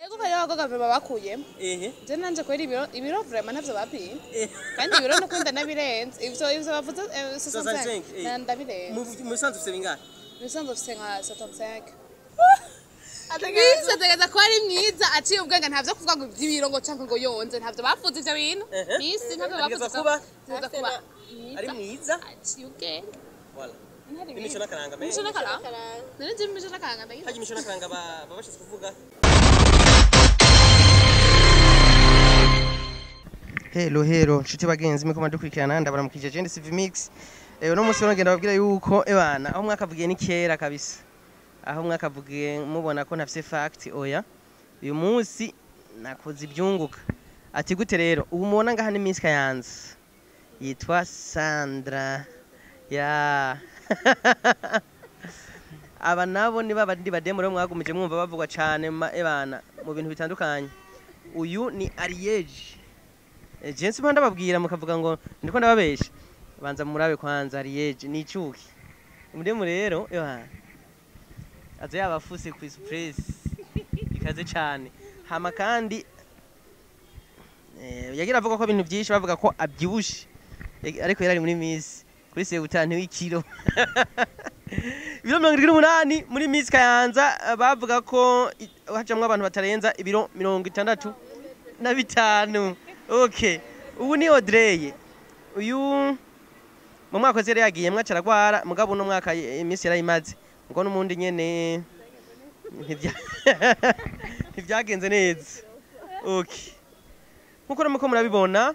Ego kare abakobwa vraiment bakuyemo. Ehe. Je nanje kwera ibiro vraiment ntavyo bapimye. Kandi ibiro nukunda nabirenze. Ivyo bavuze 65 65, na ndabirenze. Mu bisanzwe ufise bingahe? Ibisanzwe ufise nka 75. Miss ategereza kuba ari mwiza aciye ubwenge, ntavyo kuvuga ngo ivy'ibiro ngo canke ngo yonze, ntavyo bavuze ivyo bintu. Ehe. Miss ntavyo bavuze. Ategereza kuba Ategereza kuba ari mwiza. Aciye ubwenge. Voilà. Ntari Imico mwiza. n'akaranga Imico n'akaranga. None je imico n'akaranga ndagira. Harya imico n'akaranga baba bashatse kuvuga. Hello hello nshuti bagenzi mwe dukurikirana, ndabaramukije je ndi CV Mix. Uno munsi rero ngenda babwira yuko ebana aho mwakavugiye ni kera kabisa. Aho mwakavugiye mubona ko ntafise fact, oya. Uyu munsi nakoze ibyunguka. Ati gute rero ubu mubona ngaha ni Miss Kayanza. Yitwa Sandra. Ya. Aba nabo ni babandi bademu rero mwagumije mwumva bavugwa cane ebana mu bintu bitandukanye. Uyu ni Ariege. Jensi mpa ndababwira mukavuga ngo ndiko ndababesha. Banza murabe kwanza Ariege ni icuki. Umudemu rero ewa aza yabafuse ku express ikaze cane. Hama kandi yagira avuga ko ibintu byinshi bavuga ko abyibushe. Ariko yarari muri Miss kuri sebutani w'ikiro. Ibiro 78 muri Miss Kayanza, bavuga ko hacamwo abantu batarenza ibiro 65. Okay. Ubu ni Audrey. Uyu mu mwaka wese yari yagiye mwaca aragwara, mugabo uno mwaka iminsi yarayimaze. Ngo n'umundi nyene ntivyagenze neza. Okay. Nkuko rero muko murabibona,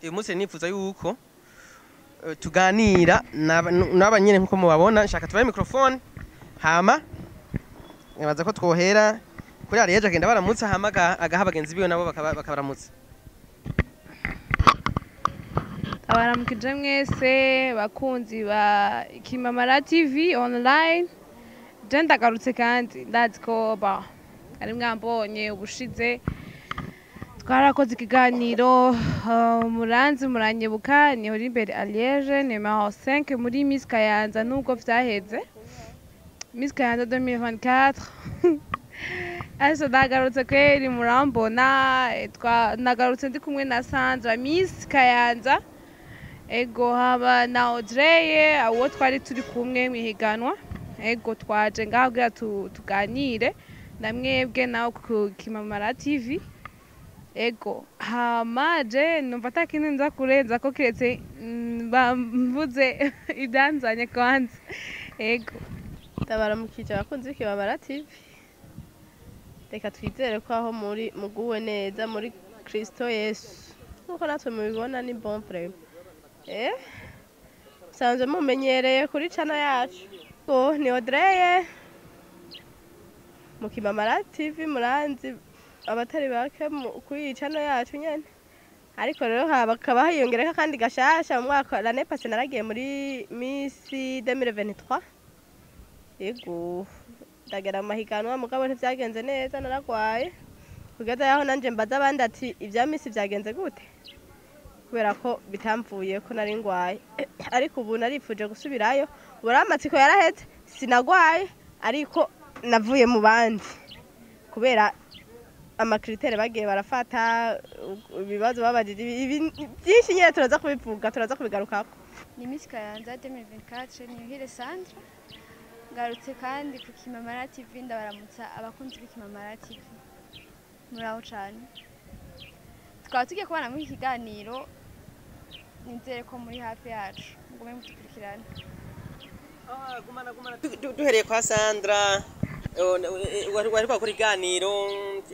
uyu munsi nifuza yuko tuganira n'aba nyene nkuko mubabona, nshaka tubahe microphone hama nibaza ko twohera kuri Ariege agenda baramutsa hama agaha bagenzi biwe nabo bakabaramutsa. Abaramukije mwese bakunzi ba Kimamara TV online. Je ndagarutse kandi ndazi ko ba ari mwambonye ubushize twarakoze ikiganiro, muranzi muranyibuka, ni uri imbere Aliege numero 5 muri Miss Kayanza, nubwo vyaheze Miss Kayanza 2024. Ese ndagarutse kweri murambona, nagarutse ndi kumwe na Sandra Miss Kayanza, ego haba na Audrey uwo twari turi kumwe mwihiganwa. Ego twaje ngaho kugira tuganire na mwebwe nawe ku Kimamara TV. Ego hama je numva atakindi nza kurenza ko kiretse mvuze ibyanzanye kwanza. Ego ndabaramukije abakunzi b'Ikimamara TV. Reka twizere ko aho muri muguwe neza muri Kristo Yesu, nkuko natwe mubibona ni bon vraiment. Musanzwe mumenyereye kuri channel yacu. Ko ni Audrey mu Kimamara TV, muranzi abatari bake kuri iyi channel yacu nyene. Ariko rero hakaba hiyongereka kandi gashasha mu mwaka l'année passée naragiye muri Miss 2023. Yego ndagera mu mahiganwa mugabo ntivyagenze neza, naragwaye. Kugeza yaho nanje mbaza abandi ati ibya Miss vyagenze gute? Kubera ko bitamvuye ko nari ngwaye. Ariko ubu narifuje gusubirayo. Ubu rero amatsiko yaraheze, sinagwaye ariko navuye mu bandi. Kubera amakritere bagiye barafata, ibibazo babajije, byinshi nyene turaza kubivuga, turaza kubigarukako. Ni Miss Kayanza 2024, ni Yuhire Sandra. Ngarutse kandi ku Kimamara TV, ndabaramutsa abakunzi b'Ikimamara TV. Muraho cane. Tukaba tugiye kubana muri iki kiganiro, nizere ko muri hafi yacu mugume mudukurikirana. Gumana gumana. Duhereye kwa Sandra, wari wakora iganiro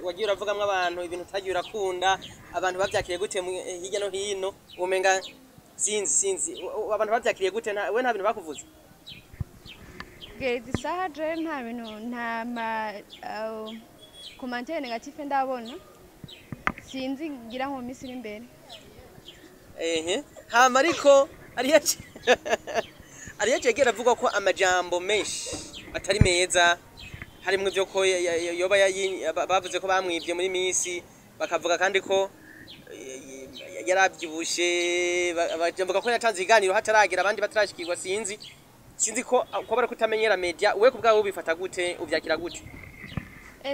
wagiye uravugamwo abantu ibintu utagiye urakunda, abantu bavyakiriye gute hirya no hino? Umenga sinzi abantu bavyakiriye gute? We nta bintu bakuvuze? Kugeza isaha je nta bintu, nta ma commentaire négatif ndabona, sinzi ngira nko mu minsi iri imbere. Ehe, hama ariko Ariege yagiye aravuga ko amajambo menshi atari meza, harimwo ivyo ko yoba bavuze ko bamwivye muri Miss, bakavuga kandi ko yaravyibushe, bavuga ko yatanze ikiganiro hataragira abandi batarashikirwa, sinzi ko bari kutamenyera media. Wewe ku bwawe ubifata gute, uvyakira gute?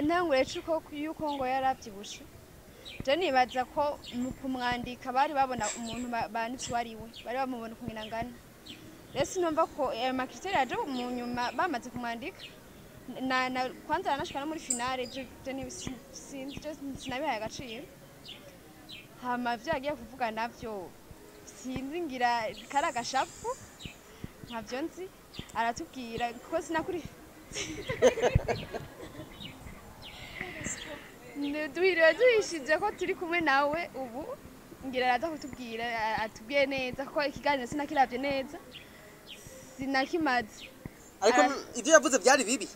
Ntangure cuko yuko ngo yaravyibushe. Je nibaza ko mu kumwandika bari babona umuntu banditse uwo ari we, bari bamubona ukungene angana. Rero sinumva ko ayo ma critères yaje mu nyuma bamaze kumwandika. Na kwanza aranashika no muri finale, je sinzi, je sinabihaye agaciro. Hama ivyo yagiye kuvuga navyo sinzi, ngira kari agashapu, ntavyo nzi, aratubwira kuko sinakuri. Duhiriwe duhishije ko turi kumwe nawe ubu, ngira araza kutubwira, atubwiye neza ko ikiganiro sinakiravye neza, sinakimaze. Ariko ibyo yavuze byari bibi.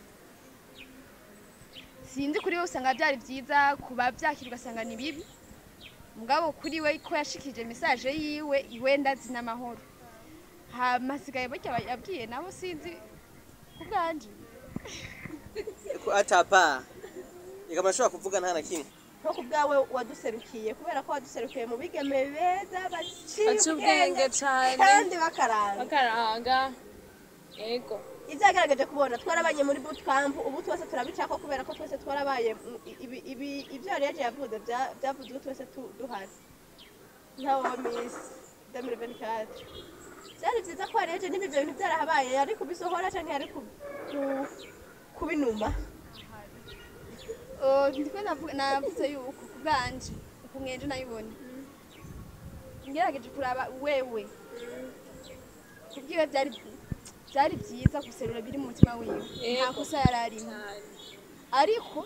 Sinzi, kuri we usanga byari byiza, kuba byakira ugasanga ni bibi, mugabo kuri we ko yashikije message yiwe, iwe ndazi n'amahoro. Hama hasigaye barya yabwiye nabo, sinzi ku bwanje. Ko atapa reka mashobora kuvuga nta na kimwe. Nko ku bwawe waduserukiye, kubera ko waduserukiye mu bigeme beza baciye Baciye ubwenge cane. Kandi bakaranga. Bakaranga, yego. Ibyo yagaragaje kubona twarabanye muri bootcamp, ubu twese turabicako kubera ko twese twarabaye ibyo yari yavuze byavuzwe twese duhari ntawo Miss 2024. Byari byiza ko yareje niba ibyo bintu byarahabaye yari kubisohora canke yari kubinuma. Oh, ndiko navuze yuko ku bwanje ukungenje nayibona, ngerageje kuraba wewe kubwiwe, byari byiza guserura biri mu mutima wiwe, nta kosa yari arimo, ariko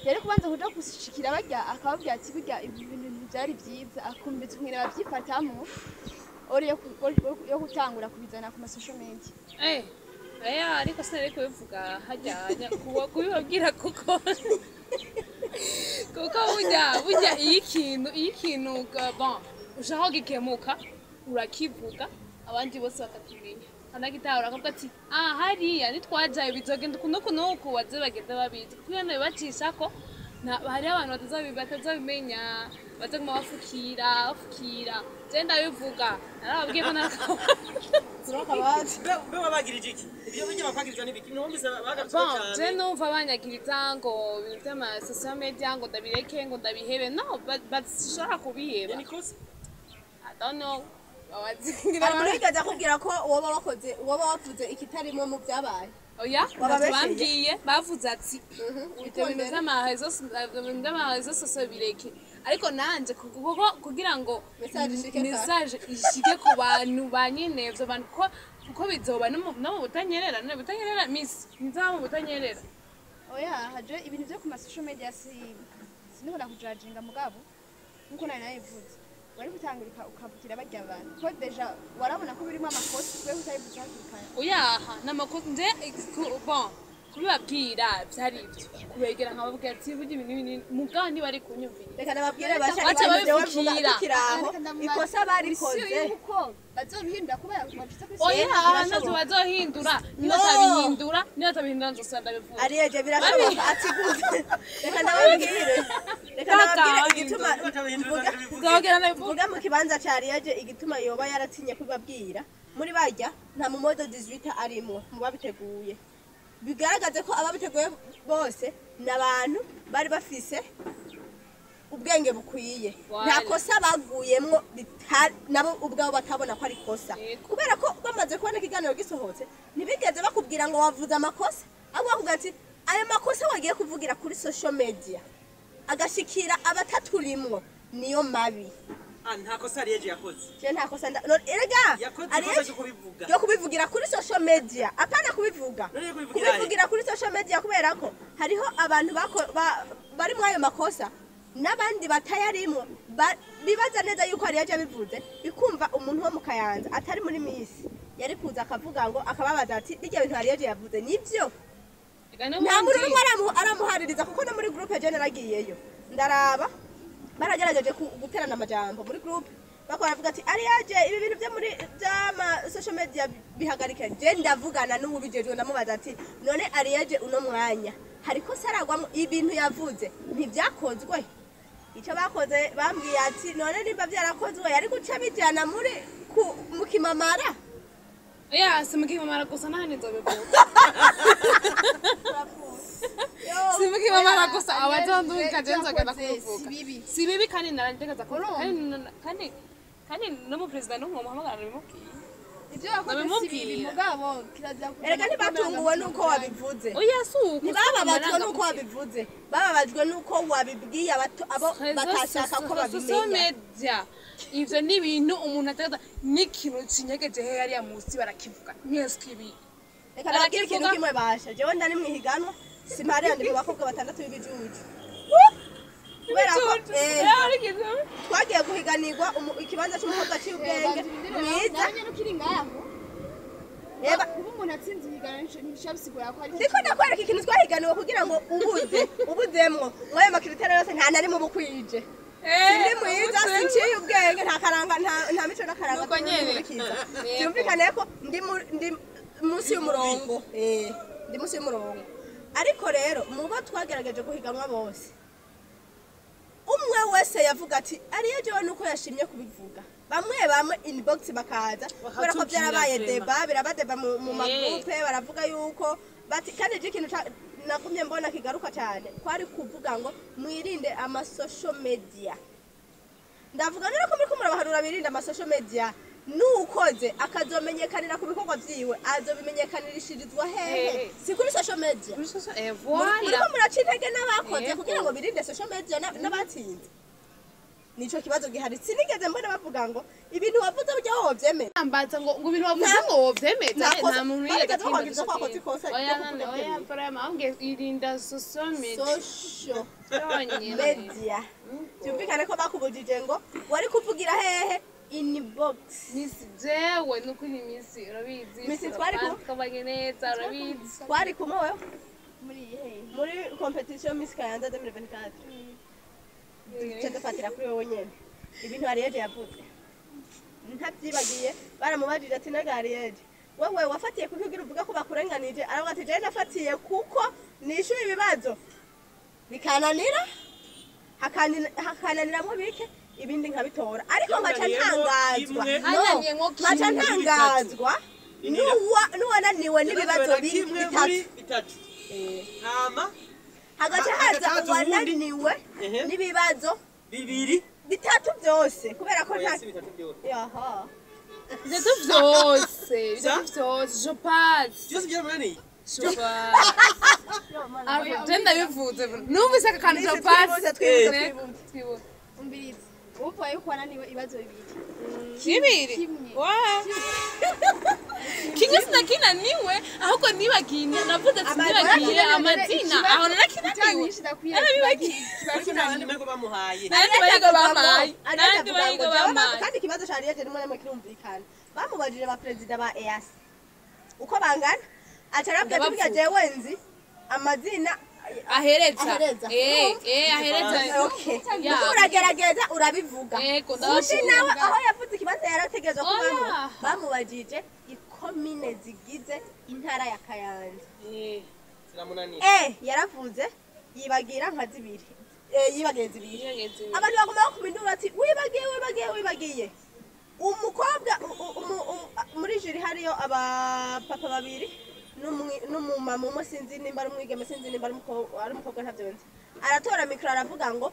yari kubanza kuja gushikira barya akababwira ati burya ibi bintu ntibyari byiza, akumviriza ukungene babyifatamwo ori yo gutangura kubizana ku ma social media. Aya, ariko sinari kubivuga hajyanya kuba kubibabwira, kuko burya iyo ikintu bon ushaka ko gikemuka urakivuga, abandi bose bakakimenya, kanagitahura, akavuga ati ah hariya nitwajayo bizogenda uku n'uku n'uku, baze bagenda babizi, kuko iyo nabibacishako hariho abantu batazabimenya, bazaguma bafukira bafukira. Je ndabivuga, narababwiye ko narakaba. Mbe wabagirije iki? Ibyo bijya bakwagiriza n'ibiki? Numvise bagarutse Bon, je cyane. numva banyagiriza ngo ibintu vy'ama social media ngo ndabireke, ngo ndabihebe. No, bashobora kubiheba. Ni kosa. I don't know. Babazingira. Hari umuntu wigeze akubwira ko woba wakoze, woba wavuze ikitarimo mu byabaye? Oya, Wababesheye? ntacyo bambwiye. Bavuze ati ibyo bintu vy'ama réseaux sociaux bireke, ariko nanje kuko kugira ngo Message ishike kare. Message ishike ku bantu ba nyene ivyo bantu, kuko bizoba no mu Butanyerera, no Butanyerera, Miss nzaba mu Butanyerera. Oya, haje ibintu byo ku ma social media, sinihora kujajinga, mugabo nkuko nari nabivuze, wari gutangura ukavugira barya abantu ko déjà warabona ko birimo amakosa, wewe utabivuze hakiri kare. Oyaha, namakosa nje bon kubibabwira byari ibyo kubegera nkababwira ati burya ibintu ibi mugabo ntibari kunyumvira. Reka nababwire basha Baca ibintu jewe mvuga. babifukira. Tukiri aho, ikosa barikoze. Yuko bazobihindura kubera bafite kuri Oya, Birashoboka. ntazo bazohindura. No. Niba batabihindura nzosubira ndabivuga. Ariyeje, birashoboka ati gute? Reka ndababwire igituma mvuga. Nzogera ndabivuga. Mvuga mu kibanza ca Ariyeje, igituma yoba yaratinye kubabwira muri barya, nta mu moins de 18 arimwo mu babiteguye, bigaragaze ko ababiteguye bose ni abantu bari bafise ubwenge bukwiye. Voilà. Nta kosa baguyemwo nabo ubwabo batabona ko ari kosa. Kubera ko bamaze kubona ikiganiro gisohotse, ntibigeze bakubwira ngo wavuze amakosa, ahubwo bakubwira ati ayo makosa wagiye kuvugira kuri social media agashikira abataturimwo niyo mabi. Ah, nta kosa Ariyeje yakoze. Je nta kosa no, erega Yakoze Ariyeje- ikosa ryo kubivuga. Ryo kubivugira kuri social media, apana kubivuga. None yo kubivugira he? Kubivugira kuri social media kubera ko hariho abantu bari muri ayo makosa n'abandi batayarimo bibaza neza yuko Ariyeje abivuze, bikumva umuntu wo mu Kayanza atari muri Miss yari kuza akavuga ngo akababaza ati bijya bintu Ariyeje yavuze nibyo? Reka Nta n'ubundi- muntu n'umwe aramuhaririza, kuko no muri groupe je naragiyeyo ndaraba baragerageje guterana amajambo muri groupe, bakora baravuga ati Ariyaje ibi bintu byo muri by'ama social media bihagarike. Je ndavugana n'uwubijejwe, ndamubaza ati none Ariyaje uno mwanya hariko saragwamo, ibintu yavuze ntibyakozwe? Icyo bakoze bambwiye ati none nimba byarakozwe yari guca bijyana muri mu Kimamara. Oya, si mu Kimamara gusa, n'ahandi nzobivuga. Si mu Kimamara gusa, abazondunga je nzogenda kubivuga. Si bibi. Si bibi, kandi narategeza kubivuga, kandi kandi no mu perezida no muhamagara bimubwiye. Ibyo wakoze si bibi, mugabo kirazira kuja. Erega ntibatunguwe nuko wabivuze. Oya, si uko. Ntibababajwe nuko wabivuze, bababajwe nuko wabibwiye abo batashaka ko social babimenya. media, ivyo ni ibintu umuntu ategeza n'ikintu kinyegeje he hariya munsi barakivuga mwese ibi. Reka nababwire ikintu Arakivuga. kimwe basha. Jewe ndari mwihiganwa, simpariya, ndi mu bakobwa batandatu b'ibijuju kubera ko twagiye guhiganirwa ikibanza c'umukobwa aciye ubwenge mwiza. Nawe nyene ukiri ngaho. Reba. Kuba umuntu atsinze ihiganwa ntibishobora bisigura ko ari Ndiko ndakwereka ikintu twahiganiwe kugira ngo ubuze ubuzemwo mwayo ma critères yose, nta na rimwe uba ukwije. Sindi mwiza, sinciye ubwenge, nta karanga, nta mico n'akaranga Nuko nyene. nkurikiza. Yego. Byumvikane ko ndi munsi y'umurongo, ndi munsi y'umurongo. Ariko rero mu bo twagerageje guhiganwa bose, umwe wese yavuga ati ariyo jewe nuko yashimye kubivuga. Bamwe bamwe inbox bakaza kubera ko Bakatubwira byarabaye vraiment. Débat biraba débat mu ma groupes, baravuga yuko bati kandi je ikintu nagumye mbona kigaruka cyane kwari kuvuga ngo mwirinde ama social media. Ndavuga rero ko muriko murabahanura birinde ama social media, nukoze akazomenyekanira ku bikorwa vyiwe azobimenyekanirishirizwa hehe? Hehe. Si kuri social media? Voilà. Muriko muraca intege n'abakoze Yego. kugira ngo birinde social media n'abatsinze. Nico kibazo gihari. Sinigeze mbona bavuga ngo ibintu wavuze burya wowe wovyemera. Ambaza ngo ibintu wavuze ngo wovyemeza. Nta Nta muntu kosa. yigeze Barigeze bakwagiza ko wakoze ikosa Oya, ryo kuvuga none oya, ibyo bintu. vraiment ahubwo irinda social media Social yonyine. media, byumvikane ko bakubujije ngo wari kuvugira hehe? Inbox. Miss, jewe nukuri Miss, urabizi. Miss, twari kumwe. Twabanye neza, urabizi. Twari kumwe wewe Muri iyihe? Muri competition Miss Kayanza 2024. Duce dufatira kuri wowe nyene. Ibintu Ariege yavuze ntabyibagiye. Baramubajije ati naga Ariege, wewe wafatiye kuko ugira uvuga ko bakurenganije? Aravuga ati jewe nafatiye kuko nishyuye ibibazo bikananira, hakananiramwo bike, ibindi nkabitora, ariko nkaca ntangazwa. Kimwe. No, Hananiyemwo nkaca kimwe. ntangazwa n'uwananiwe n'ibibazo kimwe bitatu. Muri bitatu hama Hagaca hagaca haza haza uwundi. uwananiwe Ehe. n'ibibazo bibiri. Bitatu byose kubera ko Oya, nta si bitatu byose. Yaha. Bitatu vyose, bitatu vyose, je passe. Byose byaramunaniye. Je passe. Je ndabivuze, numvise aka kantu, je Twibutse, passe. twibutse, Eh. twibutse. Twibutse. Umviriza, uvuye yuko wananiwe ibibazo bibiri. Bibiri. Kimwe. Wa. Kimwe sinakinaniwe, ahubwo nibagiye, navuze ati nibagiye amazina, aho narakinaniwe. Narabibagiye. Ariko nta bandi mahirwe bamuhaye. Nandi bayigo bamaye. Ariete Nandi avuga bayigo ngo jewe bamaye. Kandi ikibazo ca Ariete rimwe na rimwe kirumvikana. Bamubajije ba perezida ba EAC uko bangana, aca arabwira ati burya Ndabavuga. jewe nzi amazina Ahereza. Ahereza. Ahereza. Okay. Ya. Kuko uragerageza urabivuga. Yego, Undi ndabashima. nawe aho yavuze ikibazo yarategerezwa kubamo. Oya. Bamubajije ikomine zigize intara ya Kayanza. Ziramunaniye. Yaravuze yibagira nka zibiri. Yibagiye zibiri. Yibagiye zibiri. Abantu baguma bakumindura ati wibagiye, wibagiye, wibagiye. Umukobwa muri jury hariyo abapapa babiri n'umumama umwe, sinzi nimba ari umwigeme, sinzi nimba ari umukobwa, ntavyo nzi. Aratora micro aravuga ngo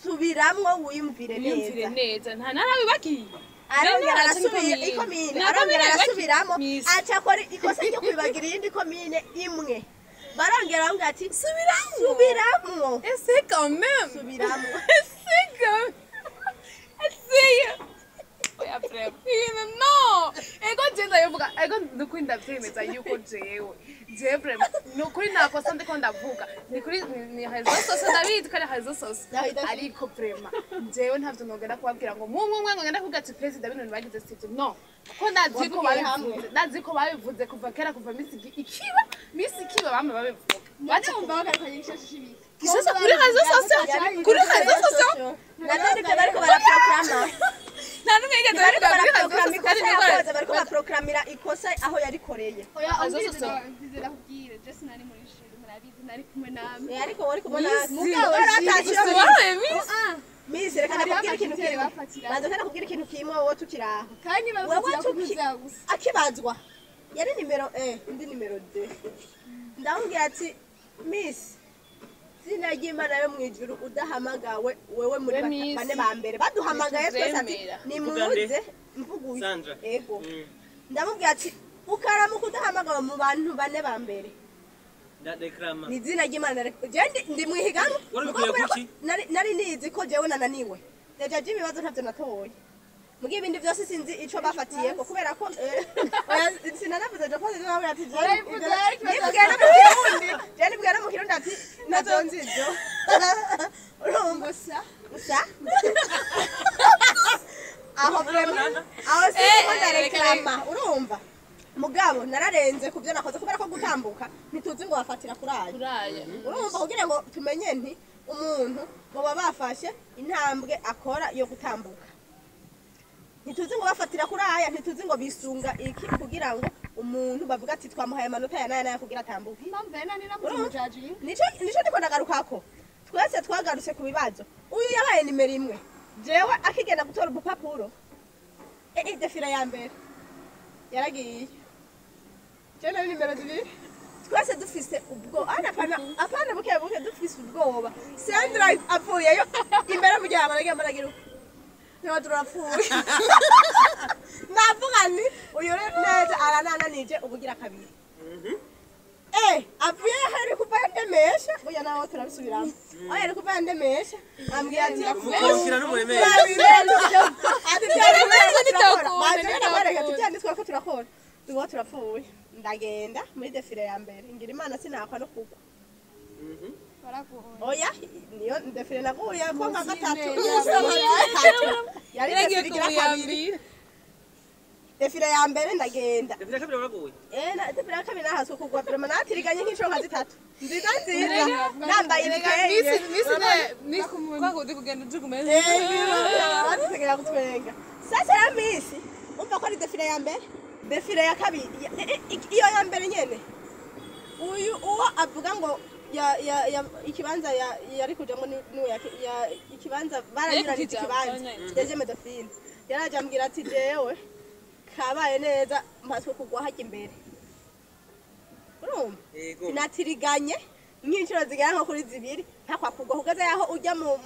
subiramwo wiyumvire Wiyumvire neza. Neza. Nta narabibagiye. Arongera Nari arasubira ikomine. ikomine, Nta arongera komine arasubiramo, Miss. aca akora ikosa ryo kwibagira iyindi komine imwe. Barongera bamubwira ati Subiramwo. subiramwo. Ese quand même. Subiramwo. Ese quand même. Ese. Oya, frère. No. Ego je ndabivuga. Ego nukuri ndavyemeza yuko jewe. Jewe vraiment nukuri nakosa ndiko ndavuga. Ni kuri ni réseaux sociaux, ndabizi ko ari réseaux sociaux. Ariko vraiment jewe ntavyo nogenda kubabwira ngo mumwe umwe ngo ngenda kuvuga ati president bino ntibagize sivyo. No. Kuko ndazi ko Wavugiye hamwe. babivuze. Ndazi ko babivuze kuva kera, kuva Miss ikiba. Miss ikiba bamwe babivuga. Baca kumva bagarukanye igishashe c'ibiki. Gishasha kuri réseaux sociaux. Kuri réseaux sociaux. Nanone ibyo bariko baraproklama, Nta n'umwe yigeze bariko abivuga kuri réseaux baraproklama sociaux kandi ikosa niko yakoze, bariko baproklamira ikosa aho yarikoreye. Oya, Réseaux umviriza, sociaux. umviriza, ndakubwire, je sinari muri jury, murabizi nari kumwe namwe. Ariko wari kubona Mugabo waratashye. Wabaye Miss. Miss, reka ndakubwira ikintu Hariho kimwe. bafatira. Banza ndakubwira ikintu kimwe wowe tukiri aho. Kandi Wewe bafatira tuki kuza gusa. Akibazwa yari nimero 1, indi nimero 2, ndamubwira ati Miss, zina ry'Imana yo mwijuru, udahamagawe wewe muri We Miss. bane ba mbere baduhamagaye twese ati Ntituzemera. nimuze mvuguye. Sandra. Ego, ndamubwira ati ukaramuka udahamagawe mu bantu bane ba mbere, Ndadekrama. ni izina ry'Imana, je ndi mwihiganwa. Wari Mugo ubikwiye kubera ko kuki? nari nizi ko jewe nananiwe, déjà je ibibazo ntavyo natoye, mugihe ibindi vyose sinzi ico bafatiyeko, kubera ko oya, sinanavuze je ko nawe ati je Warabivuze, ariko nibwiye no mu Kirundi, je nibwiye no mu Kirundi ati ntavyo nzi ivyo, urumva? Gusa gusa aho vraiment, aho siniko ndareklama, urumva? Mugabo nararenze ku byo nakoze, kubera ko gutambuka ntituzi ngo bafatira kuri ayo. Kuraya. Urumva, kugira ngo tumenye nti umuntu baba bafashe intambwe akora yo gutambuka, ntituzi ngo bafatira kuri aya, ntituzi ngo bisunga iki kugira ngo umuntu bavuga ati twamuhaye amanota ya naya naya kugira atambuke. Impamvu yari nani Urumva? namujaji. Nico ndiko ndagarukako. Twese twagarutse ku bibazo, uyu yabaye nimero 1, jewe akigenda gutora urupapuro, défilé ya mbere yaragiye, jewe nari nimero 2. Twese dufise ubwoba, ana apana apana, buke buke dufise ubwoba. Sandra avuyeyo imbere mu gihe amaragira amaragira uko niba turapfuye, navuga nti uyu rero neza aranananije ubugira kabiri. Avuye hari kuva yandemesha, burya nawe turabisubiramo, aho yari kuva yandemesha ambwira ati Mukongera n'uburemere. Tubyanditswe ko turakora, tuba turapfuye. Ndagenda muri défilé ya mbere, ngira Imana sinakwa no kugwa. Baragoye. Oya, niyo défilé naguye ko nka gatatu, yari Yaragiye défilé igira kabiri. kumuyambira. Défilé ya mbere ndagenda. Défilé ya kabiri waraguye. Défilé ya kabiri nahaswe kugwa vraiment, natiriganye nk'inshuro nka zitatu nziza nziza, nambaye ibitenge. Miss ne Miss kwa kundi kugenda ujugume. Badutegera kutwenga. Sasa ya Miss, umva ko ari défilé ya mbere, défilé ya kabiri, iyo ya mbere nyene, uyu uwo avuga ngo ya ikibanza ya yari kujamo niwe ya ikibanza baranyuranije. Kukijamwo, Ikibanza baranyuranije. deuxième dauphine yaraje ambwira ati jewe kabaye neza, mpaswe kugwa hajya imbere, urumva? Yego. Natiriganye nk'inshuro zigera nko kuri zibiri ntakwa kugwa, kugeza yaho ujya mu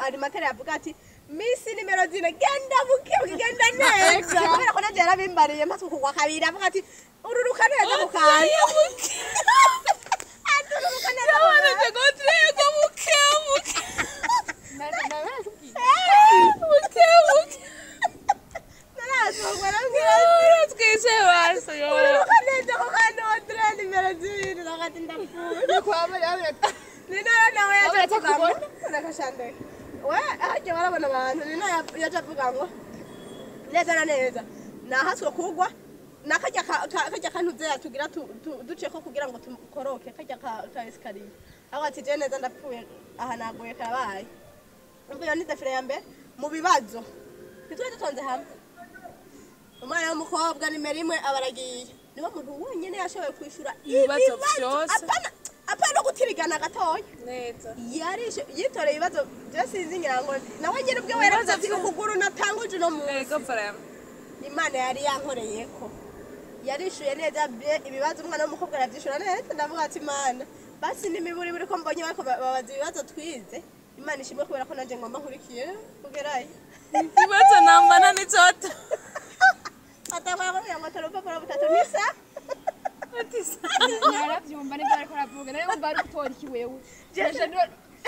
animateur yavuga ati Miss nimero 4, genda buke, genda neza, kubera ko nanjye yarabimbariye, mpaswe kugwa kabiri, avuga ati ururuka neza ku kantu, ati ururuka neza ku kantu. Ngo buke buke buke buke. Narazungwa, arambwira ati Twese baso yo. ururuka neza ku kantu, Audrey nimero 2, nakati ndapfuye. Nina nawe yaje avuga ngo urakashandeka we, harya barabona abantu. Nina yaje avuga ngo neza na neza nahaswe kugwa nakarya karya kantu zeya tugira duceko kugira ngo tukoroke karya ka escalier, aho ati je neza ndapfuye aha, naguye karabaye. Umva, iyo ni défilé ya mbere. Mu bibazo ntitwari dutonze hamwe, umwana w'umukobwa nimero 1 aba aragiye, niwe muntu wenyine yashoboye kwishura ibibazo vyose. Apana apana gutirigana gatoya. Neza. Yarishe, yitoreye ibibazo byo, sinzi, ngira ngo nawe nyine ubwe yaravuze ati ukuguru natanguje uno munsi. Ego vraiment. Imana yari yankoreye ko yarishuye neza bye ibibazo, umwana w'umukobwa arabyishura neza. Ndavuga ati Imana basi n'imiburi buri ko mbonye bariko babaza ibibazo twize, Imana ishimwe, kubera ko nanje ngomba nkurikiye kugerayo. Ibibazo nambana n'icoto. Atangura kumbwira ngo tora urupapuro butatu nisa. Narabyumva nibyo ariko aravuga, nawe wumva ari gutora iki wewe?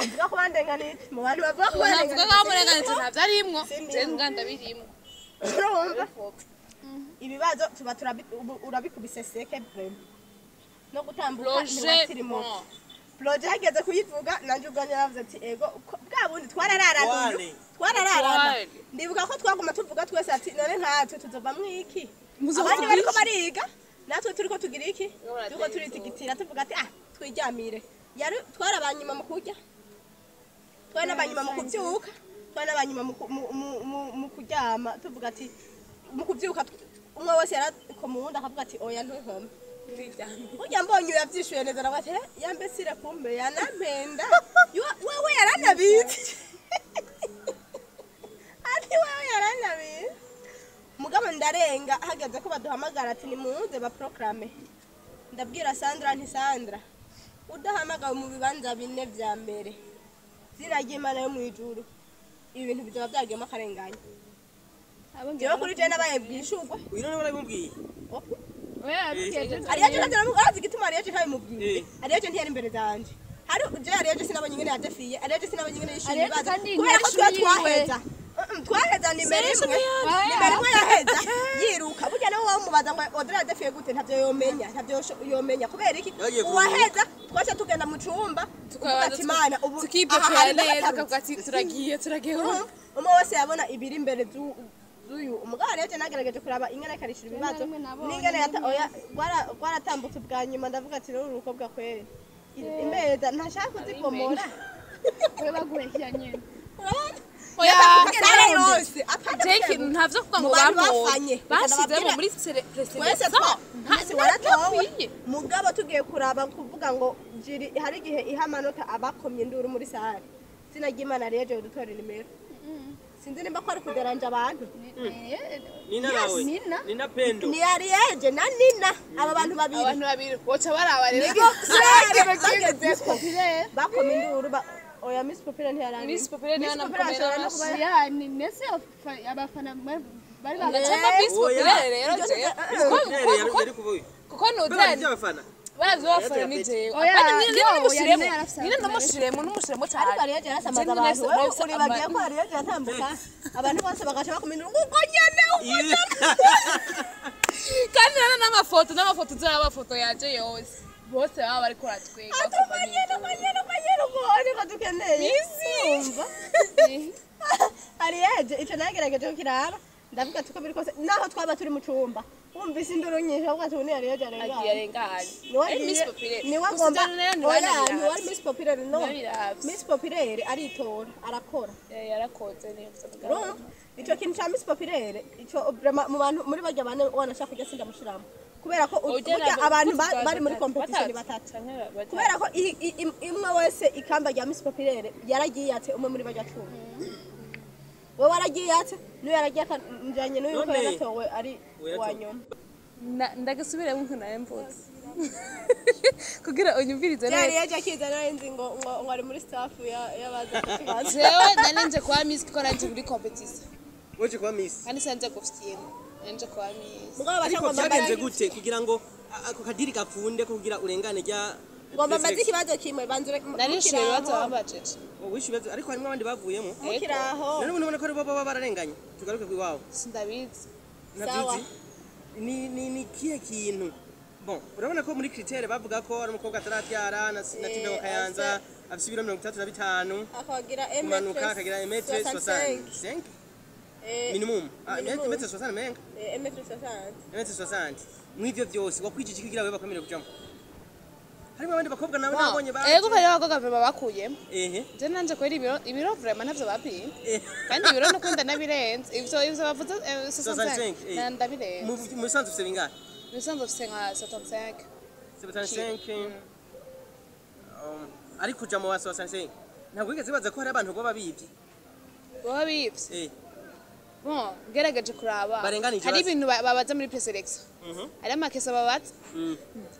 Mvuga ko bandenganije mu bantu bavuga ko Navuga ko bamurenganije, ntavyo arimwo. Sindimwo. Je nganda birimwo. Urumva, ibibazo tuba urabikubise seke vraiment, no gutambuka Projet. ntiwatirimo. Projet hageze kuyivuga, nanjye ubwanjye naravuze ati ego bwa bundi twarararana uyu. Wane. Twarararana. Wane. Ndibuka ko twaguma tuvuga twese ati none nkatwe tuzovamwo iki? Muzova Abandi tugira bariko iki? bariga, natwe turiko tugira iki? Turiko Turiko turitigitira, tuvuga ati ah, twiryamire. Yari twarabanyuma mu kurya, twari n'abanyuma mu kubyuka, twari n'abanyuma mu kuryama, tuvuga ati mu kubyuka umwe wese yarakoma uwundi akavuga ati oya, ntunkome. Burya mbonye uyavyishuye neza, nawe ati "Eh, yambesire kumbe yanampenda. Wewe yaranabizi," ati wewe yaranabizi. Mugabo ndarenga, hageze ko baduhamagara ati nimuze baproclame, ndabwira Sandra nti Sandra Udahamagawe mu bibanza bine vya mbere, zina ry'Imana yo mw'ijuru, ibi bintu bizoba byagiyemo akarengane. Jewe kuri je nabaye bwishurwe. Uyu none barabimubwiye. Ariyeje ntavyo arazi igituma Ariyeje ntabimubwiye. Ariyeje ntiyari imbere zanje. Hari je Ariyeje sinabonye ingene yadefiye, Ariyeje sinabonye ingene yishyuye Ariyeje ibibazo. kandi Kubera ko ntiyari twe ishuri yiwe. twaheza. Twaheza nimero imwe. Nimero imwe yaheza yiruka. Burya nawe wamubaza ngo Audrey yadefiye gute, ntavyo yomenya, ntavyo yomenya. Kubera iki? Yagiye kuruhuka. Uwaheza twaca tugenda mu cumba tukavuga ati Imana ubu aha tukipepera hari neza n'akatarutse. tukavuga ati turagiye turagiye. Umwe wese yabona ibiri imbere z'uyu umugabo. Rero nagerageje kuraba ingene akarishura ibibazo rimwe nabonye. N'ingene oya, rwaratambutse ubwa nyuma, ndavuga ati rero uru rukobwa kweri imeza ntashaka kuzibomora. We baguhekera nyene. Urabona? Oya, Sare yose apana. Jake ntavyo kuvuga ngo Mu bantu bampoye bafanye. bashizemo muri Twese presentation twese waratowe, mugabo tugiye kuraba kuvuga ngo jiri hari igihe iha amanota abakomye induru muri sare, izina ry'Imana rero dutora nimero, sinzi nimba ko ari kuderanja abantu. Nina nawe. Nina. Nina Pendo. Ni Ariege na Nina, aba bantu babiri. Abantu babiri boca baraba rero. Nibo sare bagezeko bakoma induru oya, Miss Populaire ntiyarangiye. Miss Populaire niwe Miss Populaire ashobora no kuba Ya ni nese abafana bari Ndacamba Miss Oya. Populaire rero Ibyo jewe. Yari yari kuvuga. Kuko Baba nuzanye by'abafana. baravyo bafana ni jewe. Oya, Apana, nina yo, oya, numushiremo, Nina yarafise nina abafana numushiremo numushiremo cyane. Ariko Ariege yarasamaza Jewe abantu. nafise- Wewe nafise uribagiye ko Ariege yatambuka abantu bose bagaca bakoma induru ngo uko nyene uko nyene. Kandi nana n'amafoto z'amafoto yanje yose bose baba bariko baratwenga. Ati uko nyene, uko nyene, uko nyene, uko niko dukeneye. Urumva Ariege ico nagerageje kukiraba, ndavuga ati uko biri kose naho twaba turi mu cumba wumvise induru nyinshi, avuga ati ubu ni Ariege agiye arengana. arenganye. Niwe Ari Miss agiye- Populaire. niwe Gusa agomba ijana nayo oya, ntibanabiraba. ntiwari Miss Populaire, no. Ntibanabiraba. Miss Populaire aritora arakora. Eh, yarakoze neza. Urumva ico kintu ca Miss Populaire, ico vraiment mu bantu muri barya bane wanashaka kujya sindamushiramo kubera ko burya abantu bari muri competition batatu, kubera ko imwe wese ikamba rya Miss Populaire yaragiye ate umwe muri barya cumi, wewe waragiye ate n'uyu yaragiye njanye n'uyu ko None- yaratowe ari Uwo uwa yatowe. nyuma. Ndagasubiramo ukuntu nari mvutse kugira unyumvirize Yari neza. yaje akiza nari nzi ngo ari muri staff y'abaza kutubaza. Jewe nari nje kuba Miss kuko nari muri competition. Waje kuba Miss. Kandi sinanje gufyina, nari nje kuba Miss. Mugabo baca Ariko ngo byagenze mbambaze gute kugira ngo ako kadiri gakunde kugira urengane rya ngo mbaze ikibazo kimwe banzure. Narishuye ibibazo bambajije. Wishe ibibazo, ariko harimo abandi bavuyemo. Mukiraho. None ubu nubona ko aribo baba bararenganye. Tugaruke ku iwabo. Sindabizi. Sawa. Ntabyuzi. Ni kihe kintu? Bon, urabona ko muri critère bavuga ko ari umukobwa ataravyara na na Eh, Kayanza, afise ibiro 35 akagira kumanuka, akagira emetre 65 minimum. Ah, Minimum. emetre 60 menga. Emetre 60. Emetre 60. Mw'ivyo vyose wakwijije kugira wewe bakomere kujamo. Harimo abandi bakobwa nawe nabonye ba. Ego, kare abakobwa vraiment bakuyemo. Ehe. Je nanje kwera ibiro vraiment ntavyo bapimye. Eh. Kandi ibiro nukunda nabirenze ivyo bavuze, 65, 65 eh. na ndabirenze. Mu bisanzwe ufise bingahe? Bisanzwe ufise nka 75. 75. Ariko kuja mu wa 65 ntabwo wigeze wibaza ko hari abantu boba bibye? Baba bivye. Eh. Bon, ngerageje kuraba Barenganije hari basi. ibintu babaza muri preselection, hari amakesa babaza,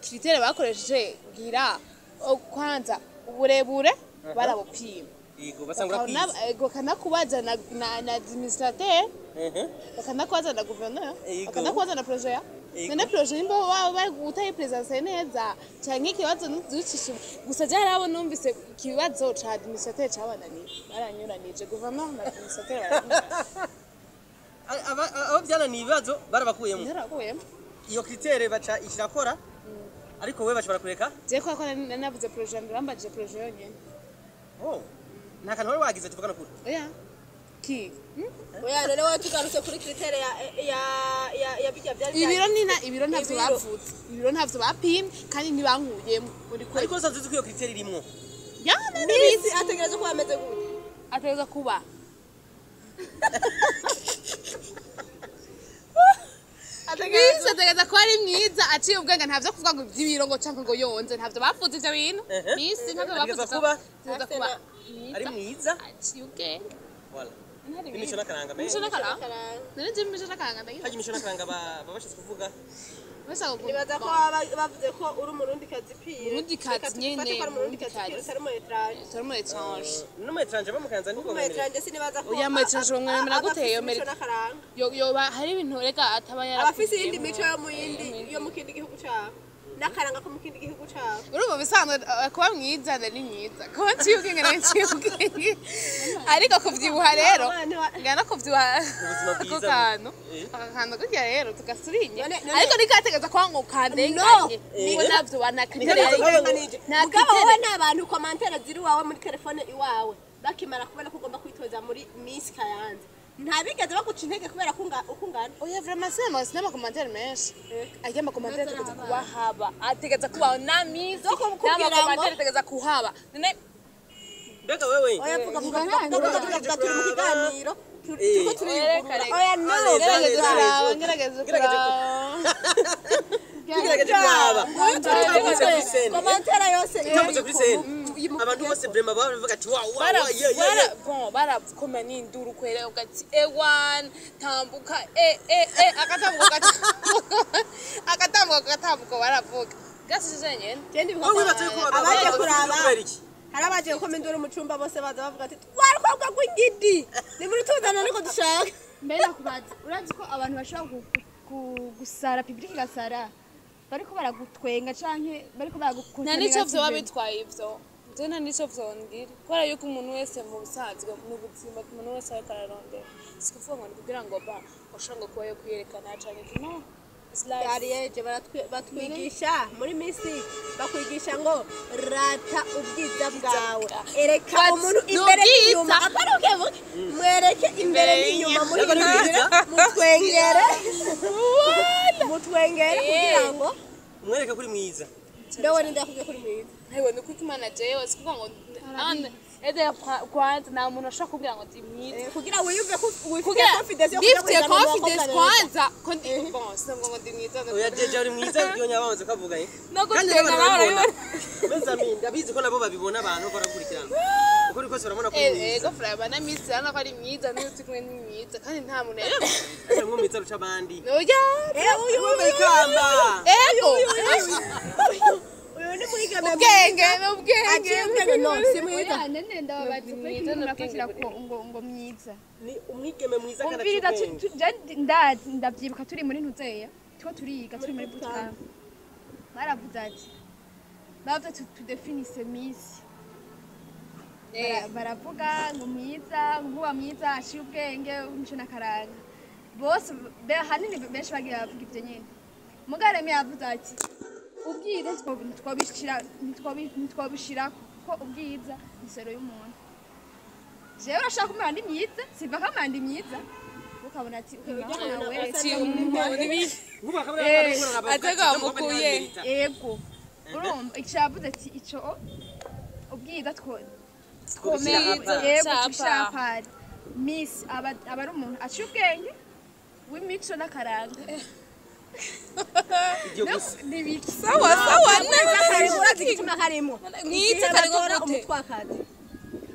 critère bakoresheje ngira kwanza uburebure barabupima. Yego, basanga urakwize. Bakanakubaza na administrateur, bakanakubaza na gouverneur, Yego. bakanakubaza na projet ya Yego. none projet nimba waba bari utayipresence neza canke ikibazo ntuzicishe gusa. Je harabo numvise ikibazo ca administrateur cabananiye, baranyuranije, gouverneur na administrateur baranyuranije. Abo byananiye ibibazo barabakuyemo. Ntarakuyemo. Iyo critère baca ishirakora, ariko wewe baca barakureka. Je kubera ko nari navuze projet mbere, bambajije projet yonyene. Oh, nta kantu wari wagize tuvugana kure? Oya ki. Oya, none wowe tugarutse kuri critère ya bijya byari Ibiro nina ibiro ntavyo Ibiro. bavuze, ibiro ntavyo bapimye kandi ntibankuyemo muri kwezi. Ariko usanzwe uzi ko iyo critère irimwo. Ya. Miss ategereza ko ameze gute? Ategereza kuba Ategereza Miss ategereza kuba ari mwiza, aciye ubwenge, ntavyo kuvuga ngo ivy'ibiro ngo canke ngo yonze, ntavyo bavuze ivyo bintu. Ehe. Miss ntavyo Ategereza bavuze. kuba Ategereza kuba ari mwiza. Aciye ubwenge. Voilà. Ntari Imico bibi. n'akaranga Imico n'akaranga. None je imico n'akaranga ndayizi. Harya imico n'akaranga baba bashatse kuvuga Nibaza ko baba bavuze ko uri umurundikazi pire. Umurundikazi nyene, Reka tubifate ko ari umurundikazi pire, umurundikazi. utari umu étranger. Utari umu étranger. N'umu étranger bo mu Kayanza nibwo Umu étranger sinibaza ko Oya, umu étranger bamwemera aba gute? afise Yo imico n'akaranga. Yoba hari ibintu reka ataba Aba afise iyindi yarakuyemo. mico yo mu yindi, yo mu kindi gihugu cabo, n'akaranga ko mu kindi gihugu cabo. Urumva, bisanzwe kuba mwiza ni mwiza, kuba nciye ubwenge nari nciye ubwenge, ariko kuvyibuha rero ngana kuvyibuha Ubuzima ako bwiza. kantu Eh. aka kantu gutya rero tugasurinya, None- ariko nikategeza kwa ngo kandenganye No. ngo navyo Nikategeza banakitereye. kuba Mugabo wowe nta bantu commentaires ziri iwawe muri telefone iwawe bakimara kubona ko ugomba kwitoza muri Miss Kayanza, ntabigeze baguca intege kubera ko uko ungana? Oya, vraiment sinema commentaire menshi. Ajya ama commentaire ategeza kuba haba, ategeza kubaho na Miss Zo kukubwira n'ama ngo- commentaire ategeza kuhaba none. Mbega wewe? Oya, vuga, vuga, vuga, vuga, vuga, vuga, turi mu kiganiro. Turiko turiyugurura. Reka, Oya, no. Allez, allez, Ngerageze allez. kuraba, ngerageze Ngerageze kuraba. Tugerageje kuraba tutambutse kuri scène. Commentaire yose Tutambutse kuri scène, abantu bose vraiment baba bavuga ati: "Wow, wow, wow, yeah, yeah, yeah." Bon, barakoma n'induru kwera, ugati ewan tambuka, e e e, akatambuka, agatambuka, akatambuka, agatambuka, baravuga gasije nyene. Genda. Wowe wibatse yuko Abaje kuraba kubera iki? Hari abaje gukoma induru mu cumba, bose baza bavuga ati: "Twarukobwa rw'ingidi nimurutuzana niko dushaka." Mbere nakubaza, urazi ko abantu bashobora gusara, public igasara bariko baragutwenga canke bariko baragukunda? Nta nico vyoba bitwaye ivyo, je nta nico vyongira, kubera yuko umuntu wese mu busanzwe mu buzima umuntu wese ariko ararondera, si kuvuga ngo ni kugira ngo ba ushobora ngo kuba yo kwiyerekana canke iki, no, it's life. Ariyeje batwigisha muri misi, bakwigisha ngo rata ubwiza bwawe, ereka But umuntu ni imbere ubwiza. n'inyuma, apana bukebuke, mwereke imbere n'inyuma, Yego, ni muhindure, ubwiza. mutwengere, mutwengere kugira ngo Umwereke kuri mwiza. Ndewe ninde yakubwiye kuri mwiza? Hewe, ni kuko Imana jewe si kuvuga ngo ede kwanza nta muntu ashobora kubwira ngo ndi mwiza. Kugira wiyumve ko wifitiye Kugira confidence yo kuja ndifitiye guhiganwa mu confidence bakobwa beza. kwanza ko ndi bon, sinavuga ngo ndi mwiza. Oya, jeje uri mwiza, iyo nyabanze kavuga eh. No Kandi gutwenga n'abantu nawe barabibona. urabibona. Mes amis, ndabizi ko nabo babibona, abantu barakurikirana uko uri kose barabona ko uri mwiza. Ego fraba na Miss urabona ko ari mwiza, niyo turi kumwe ni mwiza kandi nta muntu yari Ese mwo mwiza ruca abandi? Oya. Uyu Wambaye ikamba. Ego. Uyu ni mwigeme. Ubwenge n'ubwenge. Aciye ubwenge, no si mwiza. Oya, nene ndababaza Mwiza kubera ikintu n'ubwenge murafatira ko ngo mwiza. Ni umwigeme mwiza kandi aciye Umviriza, ubwenge. je ndazi, ndavyibuka turi muri ntuzeya, two turiga, turi muri bootcamp, baravuze ati, bavuze tudefinise Miss. Baravuga ngo mwiza, nkuba mwiza, aciye ubwenge, umuco n'akaranga, bose hanini benshi bagiye bavuga ibyo nyene. Mugareme yavuze ati ubwiza ntitwobishirako kuko ubwiza ni sero y'umuntu. Jewe urashaka kumera ndi myiza, siva kamera ndi myiza, ukabona ati umwana we. Ati umuntu ni Nkuba akaba yarabona abavuga ati, Atega "Ujya mukobwa wamukuye." ntiyamerita." Ego, urumva ico yavuze ati ico ubwiza two Twobishyira Mwiza. apa. Yego. Capa. Tushapari Miss aba ari umuntu aciye ubwenge w'imico n'akaranga. Ibyo gusa. Nibiki? Sawa sawa. Karimo, urazi igituma karimo? Mwiza Igihe karimo batora gute? umutwakazi.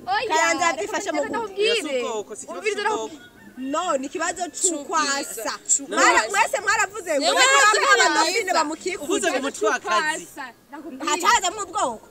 Oya. Kayanza yabyifashe mu reka gutwi. ndakubwire. Oya, si ubwoko, si ikibazo Umviriza. cy'ubwoko. No, ni ikibazo c'ukwasa. No. Mwese mwaravuze ngo Yewe, murabe mwiza. abadofine Uvuze bamukikuje. ngo umutwakazi. Pasa, ndakubwire. Hacazamwo ubwoko.